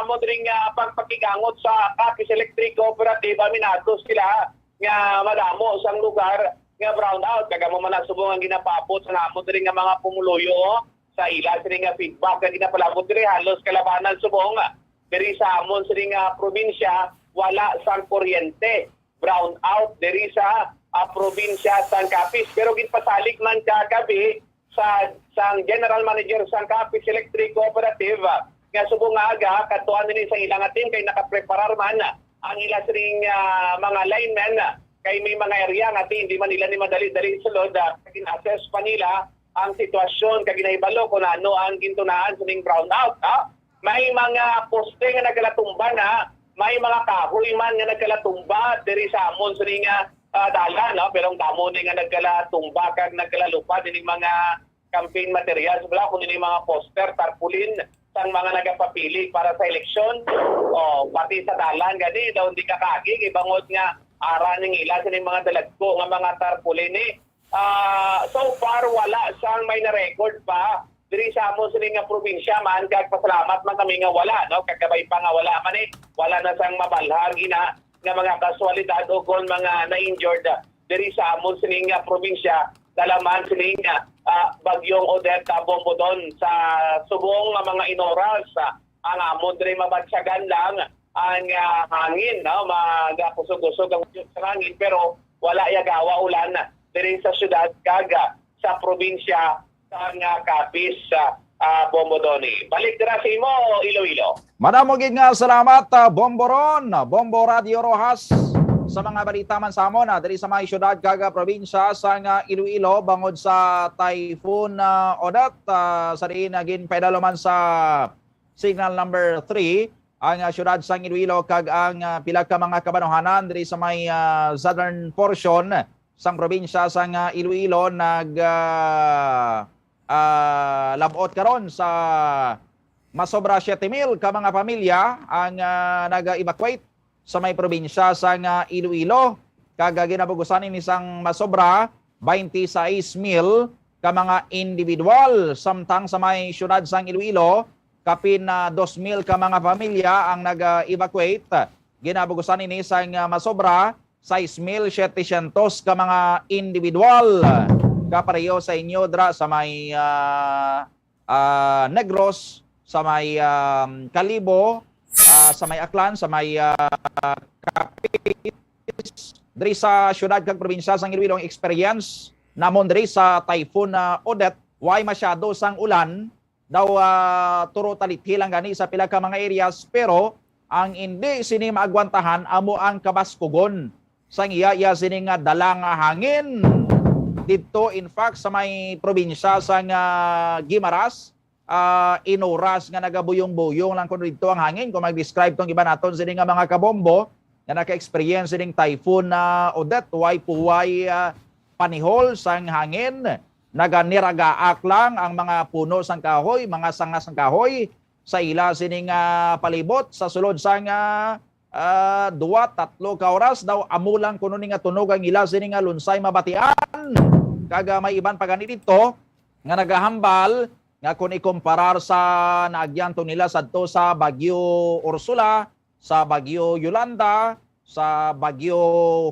amo diri nga pagpakigangot sa Capiz Electric Cooperative, aminado sila nga madamo sang lugar nga brown out. Kag amo man ang subong ang ginapaabot sa amo diri nga mga pumuluyo sa ila sini nga feedback nga ginapalabot diri, halos kalabanan subong diri sa amon sini nga probinsya, wala sang kuryente, brown out diri sa, ah, probinsya sang Capiz. Pero ginpasalig man kagabi sa, sang General Manager sang Capiz Electric Cooperative, ah, nga subong nga aga, kadtuan nini sa ila nga team kay nakapreparar man ang ila sining, ah, mga linemen, ah, kay may mga area nga ti hindi man nila ni madali-dali sulod, ah, gin-assess pa nila ang sitwasyon kag ginahibalo kung ano ang gintunaan sining brownout, ha? May mga poste nga nagkalatumba na, may mga kahoy man nga nagkalatumba diri sa amon sini nga, ah, dalan, no? Pero ang damo ni nga nagkalatumba kag nagkalalupad ining mga campaign materials, wala, kung ining mga poster, tarpaulin sang mga nagapapili para sa eleksyon, o pati sa dalan gani daw hindi kakagi kay bangod nga ara ning ila sining mga dalagko nga mga tarpaulin ni. Ah, so far, wala sang may na-record pa diri sa amon sini nga probinsya man, kag pasalamat man kami nga wala, no? Kag kabay pa nga wala man, eh, wala na sang mabalhag ina nga mga kaswalidad o kon mga na-injured, ah, diri sa amon sini nga probinsya, dala man sini nga, ah, Bagyong Odette, ah, Bombodon. Sa subong nga mga inoras, ah, ang amon diri mabatyagan lang ang, ah, hangin, no? Magakusog-kusog ang sa hangin, pero wala ya gawa ulan diri sa syudad kag, ah, sa probinsya sang, ah, Capiz, ah, ah, Bombo Donny. Balik dira sa imo, Iloilo. Madamo gid nga salamat, ah, Bombo Ron, Bombo Radio Roxas. Sa mga balita man sa amon, ah, diri sa may syudad kag, ah, probinsya sang, ah, Iloilo, bangod sa Typhoon, ah, Odette, ah, sa diin, ah, ginpaidalo man sa signal number three ang, ah, syudad sang Iloilo kag ang, ah, pila ka mga kabanuhanan diri sa may, ah, southern portion sang probinsya sang, ah, Iloilo nag, ah, ah, labot karon sa masobra siyete mil ka mga pamilya ang, ah, nag-evacuate sa may probinsya sang, ah, Iloilo. Kag, ah, ginabugusan ini sang masobra twenty-six mil ka mga individual, samtang sa may syudad sang Iloilo, kapin na dos mil ka mga pamilya ang nag-evacuate. Ginabugusan ini sang, ah, masobra sais mil setecientos ka mga individual. Kapareho sa inyo dra sa may, ah, ah, Negros, sa may, um, Kalibo, ah, sa may Aklan, sa may, ah, Capiz. Diri sa syudad kag probinsya sang Iloilo, ang experience namon diri sa Typhoon, ah, Odette, way masyado sang ulan, daw, ah, turo talithi lang gani sa pila ka mga areas, pero ang indi sini maagwantahan amo ang kabaskugon sang iya, iya sini nga dala nga hangin. Didto, in fact, sa may probinsya sang, ah, Guimaras, ah, inuras nga nagabuyong-buyong lang kuno didto ang hangin. Kung mag-describe tong iba naton sini nga mga kabombo nga naka-experience sining Typhoon na Odette, way puway, ah, panihol sang hangin. Naganiragaak lang ang mga puno sang kahoy, mga sanga sang kahoy sa ila sini nga palibot. Sa sulod sang, ah, ah, duwa, tatlo ka oras daw, amo lang kuno ni nga tunog ang ila sini nga lunsay mabatian. Kag, ah, may iban pa gani didto nga nagahambal nga kung ikumparar sa naagyan to nila sadto sa Bagyo Ursula, sa Bagyo Yolanda, sa Bagyo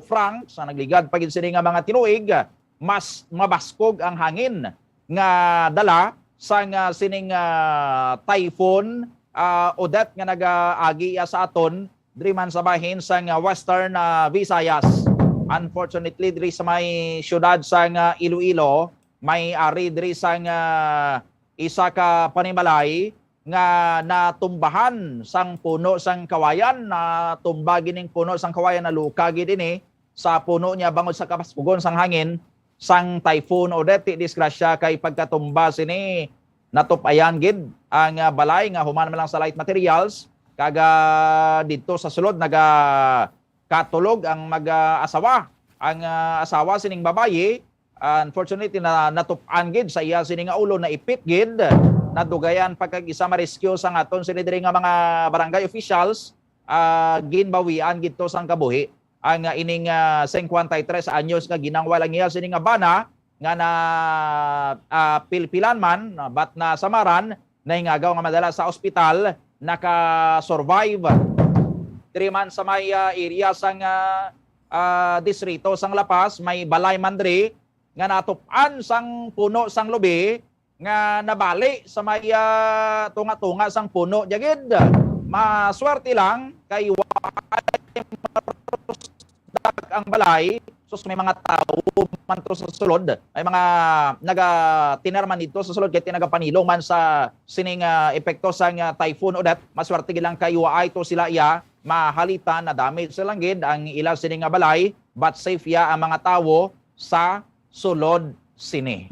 Frank, sa nagligad pa gid sini nga mga tinuig, mas mabaskog ang hangin nga dala sang, ah, sining, ah, Typhoon, ah, Odette nga nagaagi iya sa aton diri man sa bahin sang, ah, Western, ah, Visayas. Unfortunately, diri sa may siyudad sang, ah, Iloilo, may ari diri sang, ah, isa ka panimalay nga natumbahan sang puno sang kawayan, natumba gining puno sang kawayan, naluka gid ini sa puno niya bangod sa kabaskugon sang hangin sang Typhoon Odette. Ti disgrasya kay pagkatumba sini, natup-ayan gid ang, ah, balay nga human man lang sa light materials, kag, ah, didto sa sulod nagakatulog ang mag, ah, asawa. Ang, ah, asawa sining babayi, unfortunately, na, natup-an gid sa iya sini nga ulo, naipit gid. Nadugayan pa kag isa ma-rescue sang aton sini diri nga mga barangay officials, ah, ginbawian gid to sang kabuhi ang, ah, ining, ah, singkwenta y tres anyos nga ginangwal ang iya sini nga bana nga na, ah, pilpilan man, ah, but nasamaran, nahingagaw nga madala sa ospital, naka-survive. Diri man sa may, ah, area sang, ah, ah, distrito sang La Paz, may balay man diri nga natup-an sang puno sang lubi nga nabali sa may, ah, tunga-tunga sang puno. Dia gid, maswerte lang kay wa ang balay. Sus, may mga tawo man to sa sulod. May mga naga-, tiner man dito sa sulod kay nagapanilong man sa sining, ah, epekto sang, ah, Typhoon Odette. Maswerte gid lang kay waay to sila iya mahalitan, na-damage lang gid ang ila sini nga balay, but safe ya ang mga tawo sa sulod sini.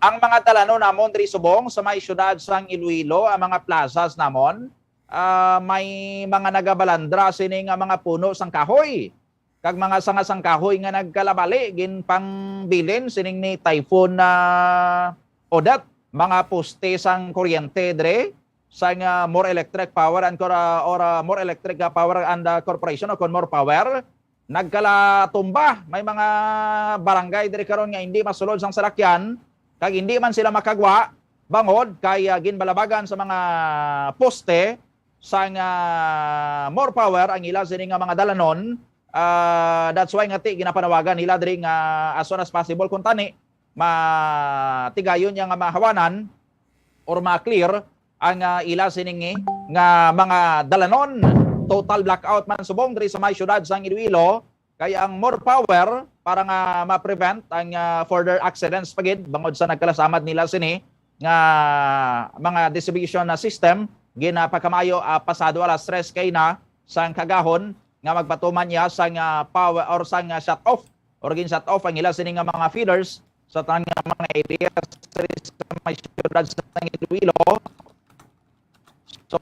Ang mga dalanon namon diri subong sa may siyudad sang Iloilo, ang mga plazas namon, ah, may mga nagabalandra sini nga mga puno sang kahoy kag mga sanga sang kahoy nga nagkalabali, ginpangbilin sining ni Typhoon na Odette. Mga poste sang kuryente dre, sang, ah, More Electric Power and Cor-, ah, or, ah, More Electric, ah, Power and, ah, Corporation o kon More Power, nagkalatumba. May mga barangay diri karon nga hindi masulod sang salakyan kag hindi man sila makagwa bangod kay, ah, ginbalabagan sa mga poste sang, ah, More Power ang ila sini nga mga dalanon. Ah, that's why nga ti ginapanawagan nila diri nga as soon as possible kung tani matigayon niya nga mahawanan or ma-clear ang, ah, ila sining nga mga dalanon. Total blackout man subong diri sa may siyudad sang Iloilo, kay ang More Power para nga ma-prevent ang, ah, further accidents pa gid bangod sa nagkalasamad nila sini nga mga distribution na system, ginapakamayo, ah, pasado alas tres kay na sang kagahon, nga magpatuman niya sang, ah, power or sang, ah, shut off or gin-shut off ang ila sini nga mga feeders sa tanan nga mga area sa may siyudad sa Iloilo. So,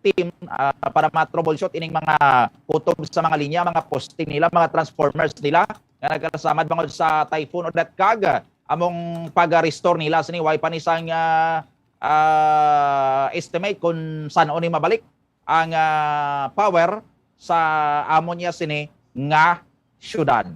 team, ah, para ma-troubleshoot ining mga kutob sa mga linya, mga posting nila, mga transformers nila nga nagkalasamad bangod sa Typhoon Odette kag among pag-restore nila sini. Way pa ni sang, ah, ah, estimate kung san-o ni mabalik ang, ah, power sa amon niya sini nga syudad.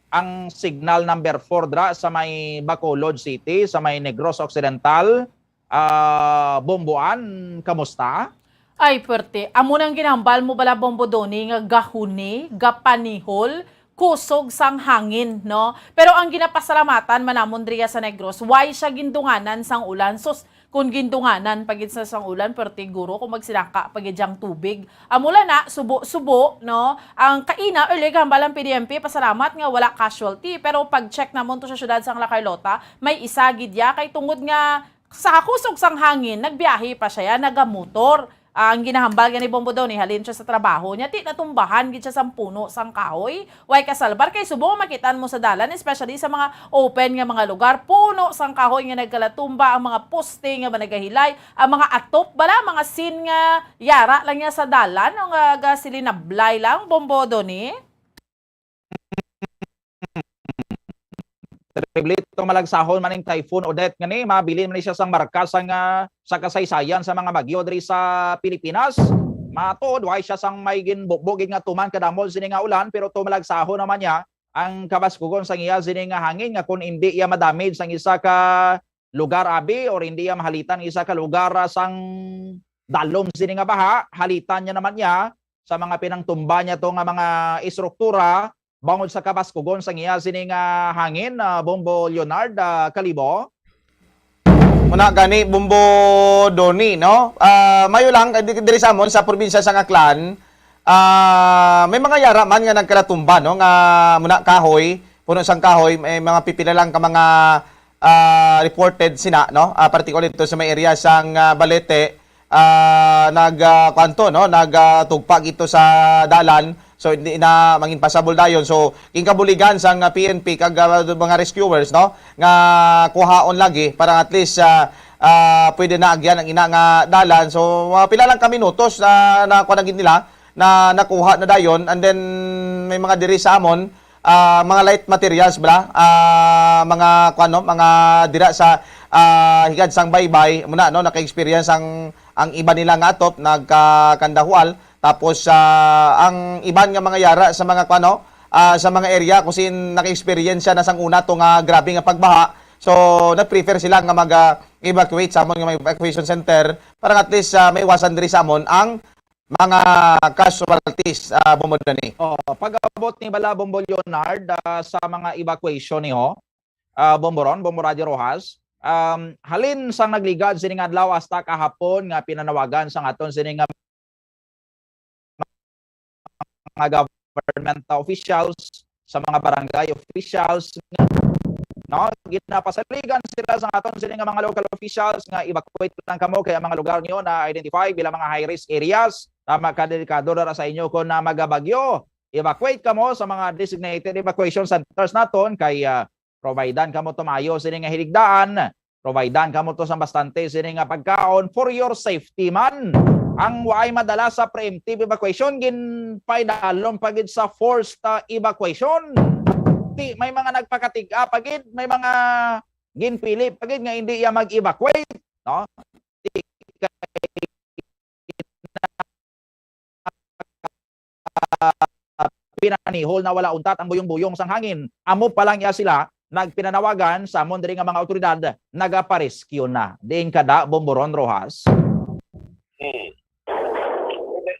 Ang signal number four dra sa may Bacolod City, sa may Negros Occidental, ah, Bomboan, kamusta? Ay, perte. Amo nang ginhambal mo bala, Bombo Donny, nga gahuni, gapanihol, kusog sang hangin, no? Pero ang ginapasalamatan man namon diriya sa Negros, way siya gindunganan sang ulan. Sus, kung gindunganan pa gid sa sang ulan, pero siguro kung magsinaka pa gid yang tubig. Amo lang na, subo-subo, no? Ang kaina, early gahambal ang P D M P, pasalamat nga wala casualty. Pero pag-check namon to sa siyudad sang La Carlota, may isa gid ya, kay tungod nga sa kusog sang hangin, nagbiyahe pa siya, nagamotor. Ang ginahambal gani, Bombo Donny, halin siya sa trabaho niya, ti natumbahan gid siya sang puno sang kahoy. Way kasalbar kay subong makit-an mo sa dalan, especially sa mga open nga mga lugar, puno sang kahoy nga nagkalatumba, ang mga poste nga managahilay, ang mga atop bala, mga sin nga yara lang niya sa dalan, o nga gasilinablay lang, Bombo Donny. Terrible itong malagsahon man ning Typhoon Odette nga ni, mabilin man ni siya sang marka sang, ah, sa kasaysayan sa mga bagyo diri sa Pilipinas. Matuod, way siya sang may ginbukbo gid nga tuman kadamo sini nga ulan, pero to malagsahon naman niya ang kabaskugon sang iya sini nga hangin nga kung hindi iya madamage sang isa ka lugar abi or hindi iya mahalitan isa ka lugar, ah, sang dalom sini nga baha, halitan niya naman niya sa mga pinangtumba niya to nga mga estruktura bangod sa kabaskugon sang iya sini nga hangin, ah, Bombo Leonard, ah, Kalibo. Muna gani, Bombo Donny, no? Ah, mayo lang, eh, di-, diri sa amon, sa probinsya sang Aklan, ah, may mga yara man nga nagkalatumba, no? Nga muna kahoy, puno sang kahoy, may mga pipila lang ka mga, ah, reported sina, no? Ah, particularly dito sa may area sang, ah, Balete, ah, nag, ah, kuwan to, no? Nag, ah, tugpa gito sa dalan. So, hindi na mangin pasabol dayon. So, ginkabuligan sang, ah, P N P kag, ah, mga rescuers, no? Nga kuhaon lagi para at least, ah, ah, pwede na agyan ang ina nga dalan. So, mga pila lang ka minutos na, na kuwan na gid nila, na nakuha na dayon. And then, may mga diri sa amon, ah, mga light materials bala, ah, mga kuwan, no? Mga dira sa, ah, higad sang baybay, muna, no? Naka-experience ang, ang iba nila nga atop, nagkakandahual. Tapos, ah, ang iban nga mga yara sa mga kuwan, no? Ah, sa mga area kung sin naka-experience siya na sang una to nga grabe nga pagbaha. So, nag-prefer sila nga mag, ah, evacuate sa amon nga may evacuation center para at least, ah, maiwasan diri sa amon ang mga casualties, ah, Bombo Donny. Oh, pag-abot ni bala, Bombo Leonard, ah, sa mga evacuation niyo, ah, Bombo Ron, Bombo Radio Rojas, um, halin sang nagligad sining adlaw hasta kahapon nga pinanawagan sang aton sining nga mga government officials, sa mga barangay officials, no? Ginapasaligan sila sa aton sini nga mga local officials nga evacuate lang kamo kay ang mga lugar niyo na identify bilang mga high risk areas. Tama ka, delikado na sa inyo kung na magabagyo. Evacuate kamo sa mga designated evacuation centers naton kay, ah, providean kamo tumayo sini nga hiligdaan. Providean kamo to sang bastante sini nga pagkaon for your safety man. Ang waay madala sa preemptive evacuation, ginpaidalom pa gid sa forced, ah, evacuation. Ti, may mga nagpakatig-a pa gid, may mga ginpili pa gid nga hindi iya mag-evacuate, no? Ti, kay ah, pinanihol na wala untat ang buyong-buyong sang hangin. Amo pa lang iya sila nagpinanawagan sa amon diri nga mga awtoridad nagaparescue na. Diin ka da, Bombo Ron Rojas? Hmm.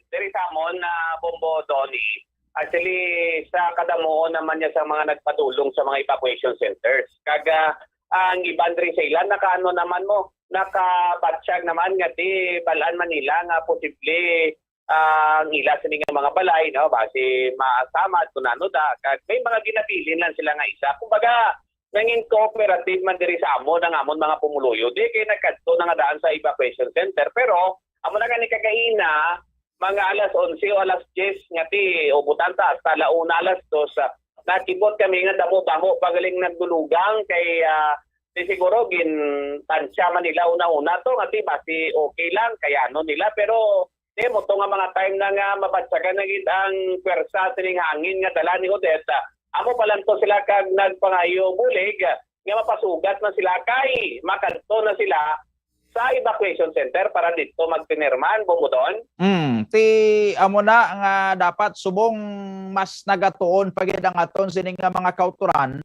Diri sa amon na, Bombo Donny, actually, sa kadamuon naman niya sa mga nagpadulong sa mga evacuation centers. Kag, ah, ang iban diri sa ilan, nakaano naman mo, nakabatyag naman nga di balaan man nila nga posible, ah, ang ila sini nga mga balay, no, basi maasamad kung ano da. Kag may mga ginabilin lang sila nga isa. Kumbaga, nangin cooperative man diri sa amon ang amon mga pumuluyo. Di kay nagkadto na nga daan sa evacuation center. Pero, amo na gani kagaina, mga alas onse o alas diyes nga ti, o butang ta hasta la una, alas dos, ah, nakibot kami nga damo-damo pa galing nagdulugang kay, ah, di siguro gintansya man nila una-una to nga ti basi okay lang kay ano nila, pero di mo to nga mga time na nga mabatyagan na gid ang pwersa sining hangin nga dala ni Odette. Amo pa lang to sila kag nagpangayo bulig nga mapasugat na sila kay makadto na sila sa evacuation center para dito magtinirman, Bumudon. Mm, ti amo na nga dapat subong mas nagatuon pa gid ang aton sini nga mga kauturan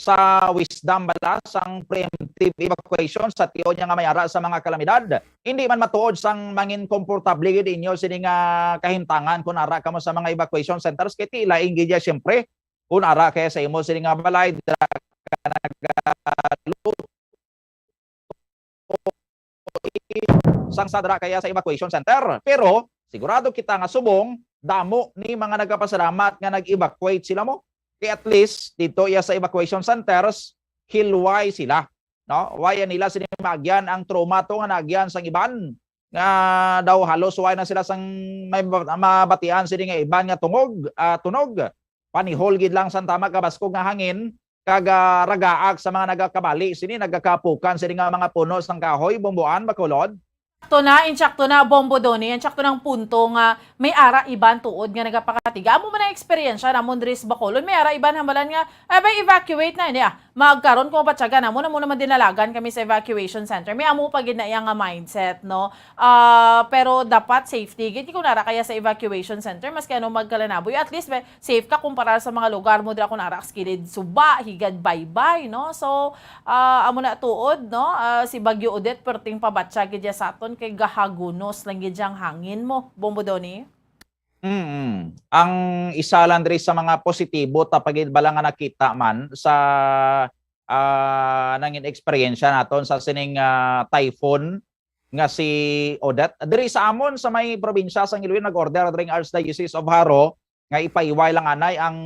sa wisdom bala sang preemptive evacuation sa tiyon niya nga may ara sa mga kalamidad. Hindi man matuod sang mangin komportable gid inyo sini nga kahimtangan kun ara kamo sa mga evacuation centers kay ti lain gid ya siyempre kun ara kaya sa imo sini nga balay dira ka nagaluto sang sadra kaya sa evacuation center. Pero sigurado kita nga subong damo ni mga nagapasalamat nga nag-evacuate sila mo. Kay at least dito iya sa evacuation centers, hilway sila, no? Waya nila sini maagyan ang trauma to nga naagyan sang iban nga daw halos way na sila sang may ma- mabatian sini nga iban nga tungog, ah, tunog. Panihol gid lang sang tama kabaskog nga hangin kag, ah, ragaak sa mga nagakabali sini, nagakapukan sini nga mga puno sang kahoy, bumbuan, Bacolod. Sakto na, insakto na, Bombo Donny, insakto ng punto nga may ara iban tuod nga nagapakatiga. Amo man ang eksperyensya namon diri sa Bacolod. May ara iban hambalan nga, ay, bay, evacuate na, ini ah. Magkaron ko patsaga namon, amo naman dinalagan kami sa evacuation center. May amo pa gid na iya nga mindset, no? Ah, pero dapat safety gid kung nara kaya sa evacuation center, maski ano magkalanaboy, at least may safe ka kumpara sa mga lugar mo dira kung nara ka sa kilid suba, higad baybay, no? So, ah, amo na tuod, no? Ah, si Bagyo Odette perting pabatya gid ya sa aton kay gahagunos lang gid yang hangin mo, Bombo Donny. Mm. Ang isa lang diri sa mga positibo ta pagid bala nga nakita man sa, ah, nangin eksperyensya naton sa sining, ah, typhoon nga si Odette. Diri sa amon sa may probinsya sang Iloilo, nag-order diri ang Archdiocese of Jaro nga ipahiway lang anay ang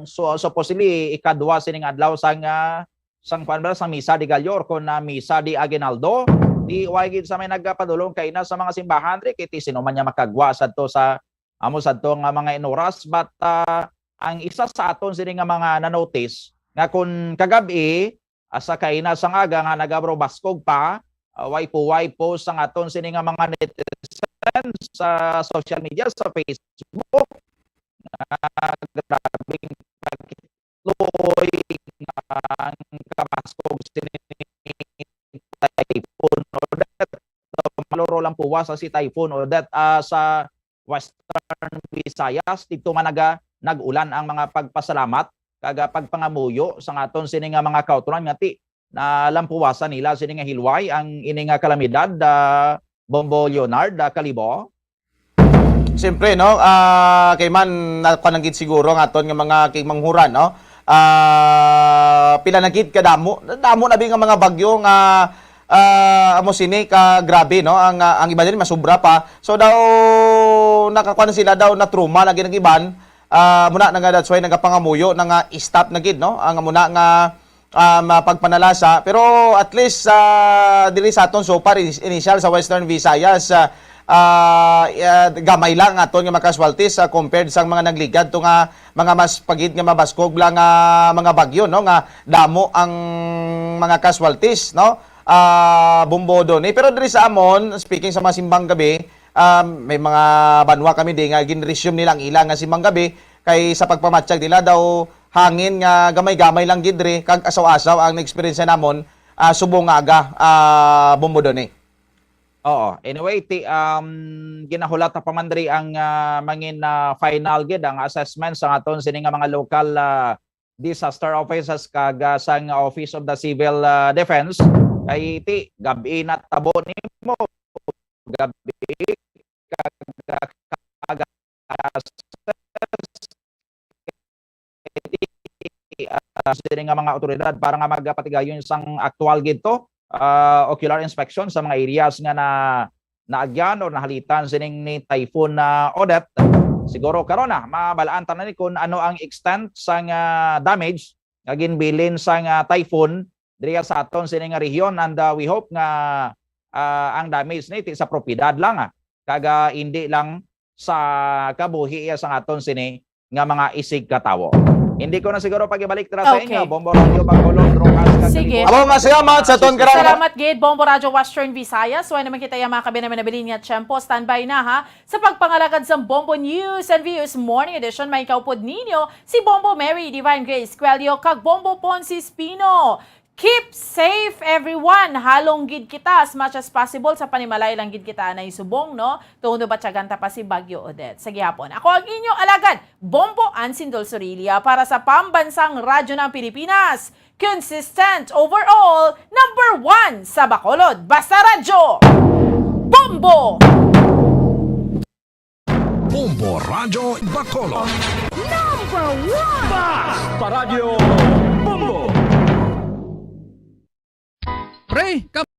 su- supposedly ikadwa sining adlaw sang, ah, sang kuan ba, sang Misa de Gallo or kon na Misa de Aguinaldo. Di way gid sa may nagapadulong kay na sa mga simbahan diri kay ti sino man niya makagwa sadto sa amo sadto nga mga inuras, but, ah, ang isa sa aton sini nga mga na-notice nga kun kagab-i, ah, sa kaina sang aga nga nagabaskog pa, ah, way po, way po sang aton sini nga mga netizen sa social media, sa Facebook, nga grabing pagkitloy nga ang kabaskog sini ni Typhoon Odette. Maluro lang puwa sa si Typhoon Odette, ah, sa Western Visayas. Dito man naga, nag-ulan ang mga pagpasalamat kag, ah, pagpangamuyo sa aton sini nga mga kauturan nga ti nalampuwasan nila sini nga hilway ang ini nga kalamidad, ah, Bombo Leonard, ah, Kalibo. Siyempre, no? Ah, kay man, nakuha lang gid siguro ang aton nga mga kigmanghuran, no? Ah, pila na gid kadamo. Damo na bi nga mga bagyo nga ah, amo sini ka grabe, no? Ang, ah, ang iba din masubra pa. So daw nakakuan sila daw na trauma lagi ng iban. Ah, muna na nga that's why nagapangamuyo na nga stop na gid, no? Ang muna nga um, ah, pagpanalasa. Pero at least ah, diri sa aton so far is- initial sa Western Visayas, ah, ah, ah, gamay lang aton nga mga casualties ah, compared sa mga nagligad to nga mga mas pagid nga mabaskog lang nga mga bagyo, no, nga damo ang mga casualties, no? Ah, Bombo Donny. Pero diri sa amon, speaking sa mga simbang gabi, ah, may mga banwa kami di nga gin-resume nila ang ilang nga simbang gabi kay sa pagpamatyag nila daw hangin nga gamay-gamay lang gid diri kag asaw-asaw ang na-experience namon, ah, subong nga aga, ah, Bombo Donny. Oo. Anyway, ti, um, ginahulat pa man diri ang, ah, mangin, ah, final gid ang assessment sa aton sini nga mga local, ah, disaster offices kag, ah, sang Office of the Civil, ah, Defense. Kay ti gabi na tabo nimo, gabi kag, ah, kag alas ah, sini nga mga awtoridad para nga magapatigayon sang aktual gid to, ah, ocular inspection sa mga areas nga na naagyan or nahalitan sining ni Typhoon na Odette. Siguro karon na mabalaan ta na ni kung ano ang extent sang, ah, damage nga ginbilin sang, ah, typhoon diri sa aton sini nga rehiyon, and, ah, we hope nga, ah, ang damage ni ti sa propiedad lang, ah. kag, ah, hindi lang sa kabuhi iya sang aton sini nga mga isigkatawo. Hindi ko na siguro pag-ibalik dira sa Okay. inyo, Bombo Radyo Bacolod, Rojas, kag Sige. Kalibo. Amo nga, salamat sa aton karang- Salamat gid, Bombo Radyo Western Visayas. Way naman kita iya mga kabi naman nabilin nga tiyempo. Standby na, ha. Sa pagpangalagad sa Bombo News and Views Morning Edition, may kaupod ninyo si Bombo Mary Divine Grace Cuello kag Bombo Ponce Espino. Keep safe, everyone! Halong gid kita as much as possible. Sa panimalay lang gid kita anay subong, no? Tungod mabatyagan ta pa si Bagyo Odette. Sa gihapon, ako ang inyo alagad, Bombo Ansin Dulzurilla, para sa Pambansang Radyo ng Pilipinas. Consistent overall, number one sa Bacolod. Basta Radyo! Bombo! Bombo Radyo Bacolod. Number one! Basta Radyo Bombo! Pre,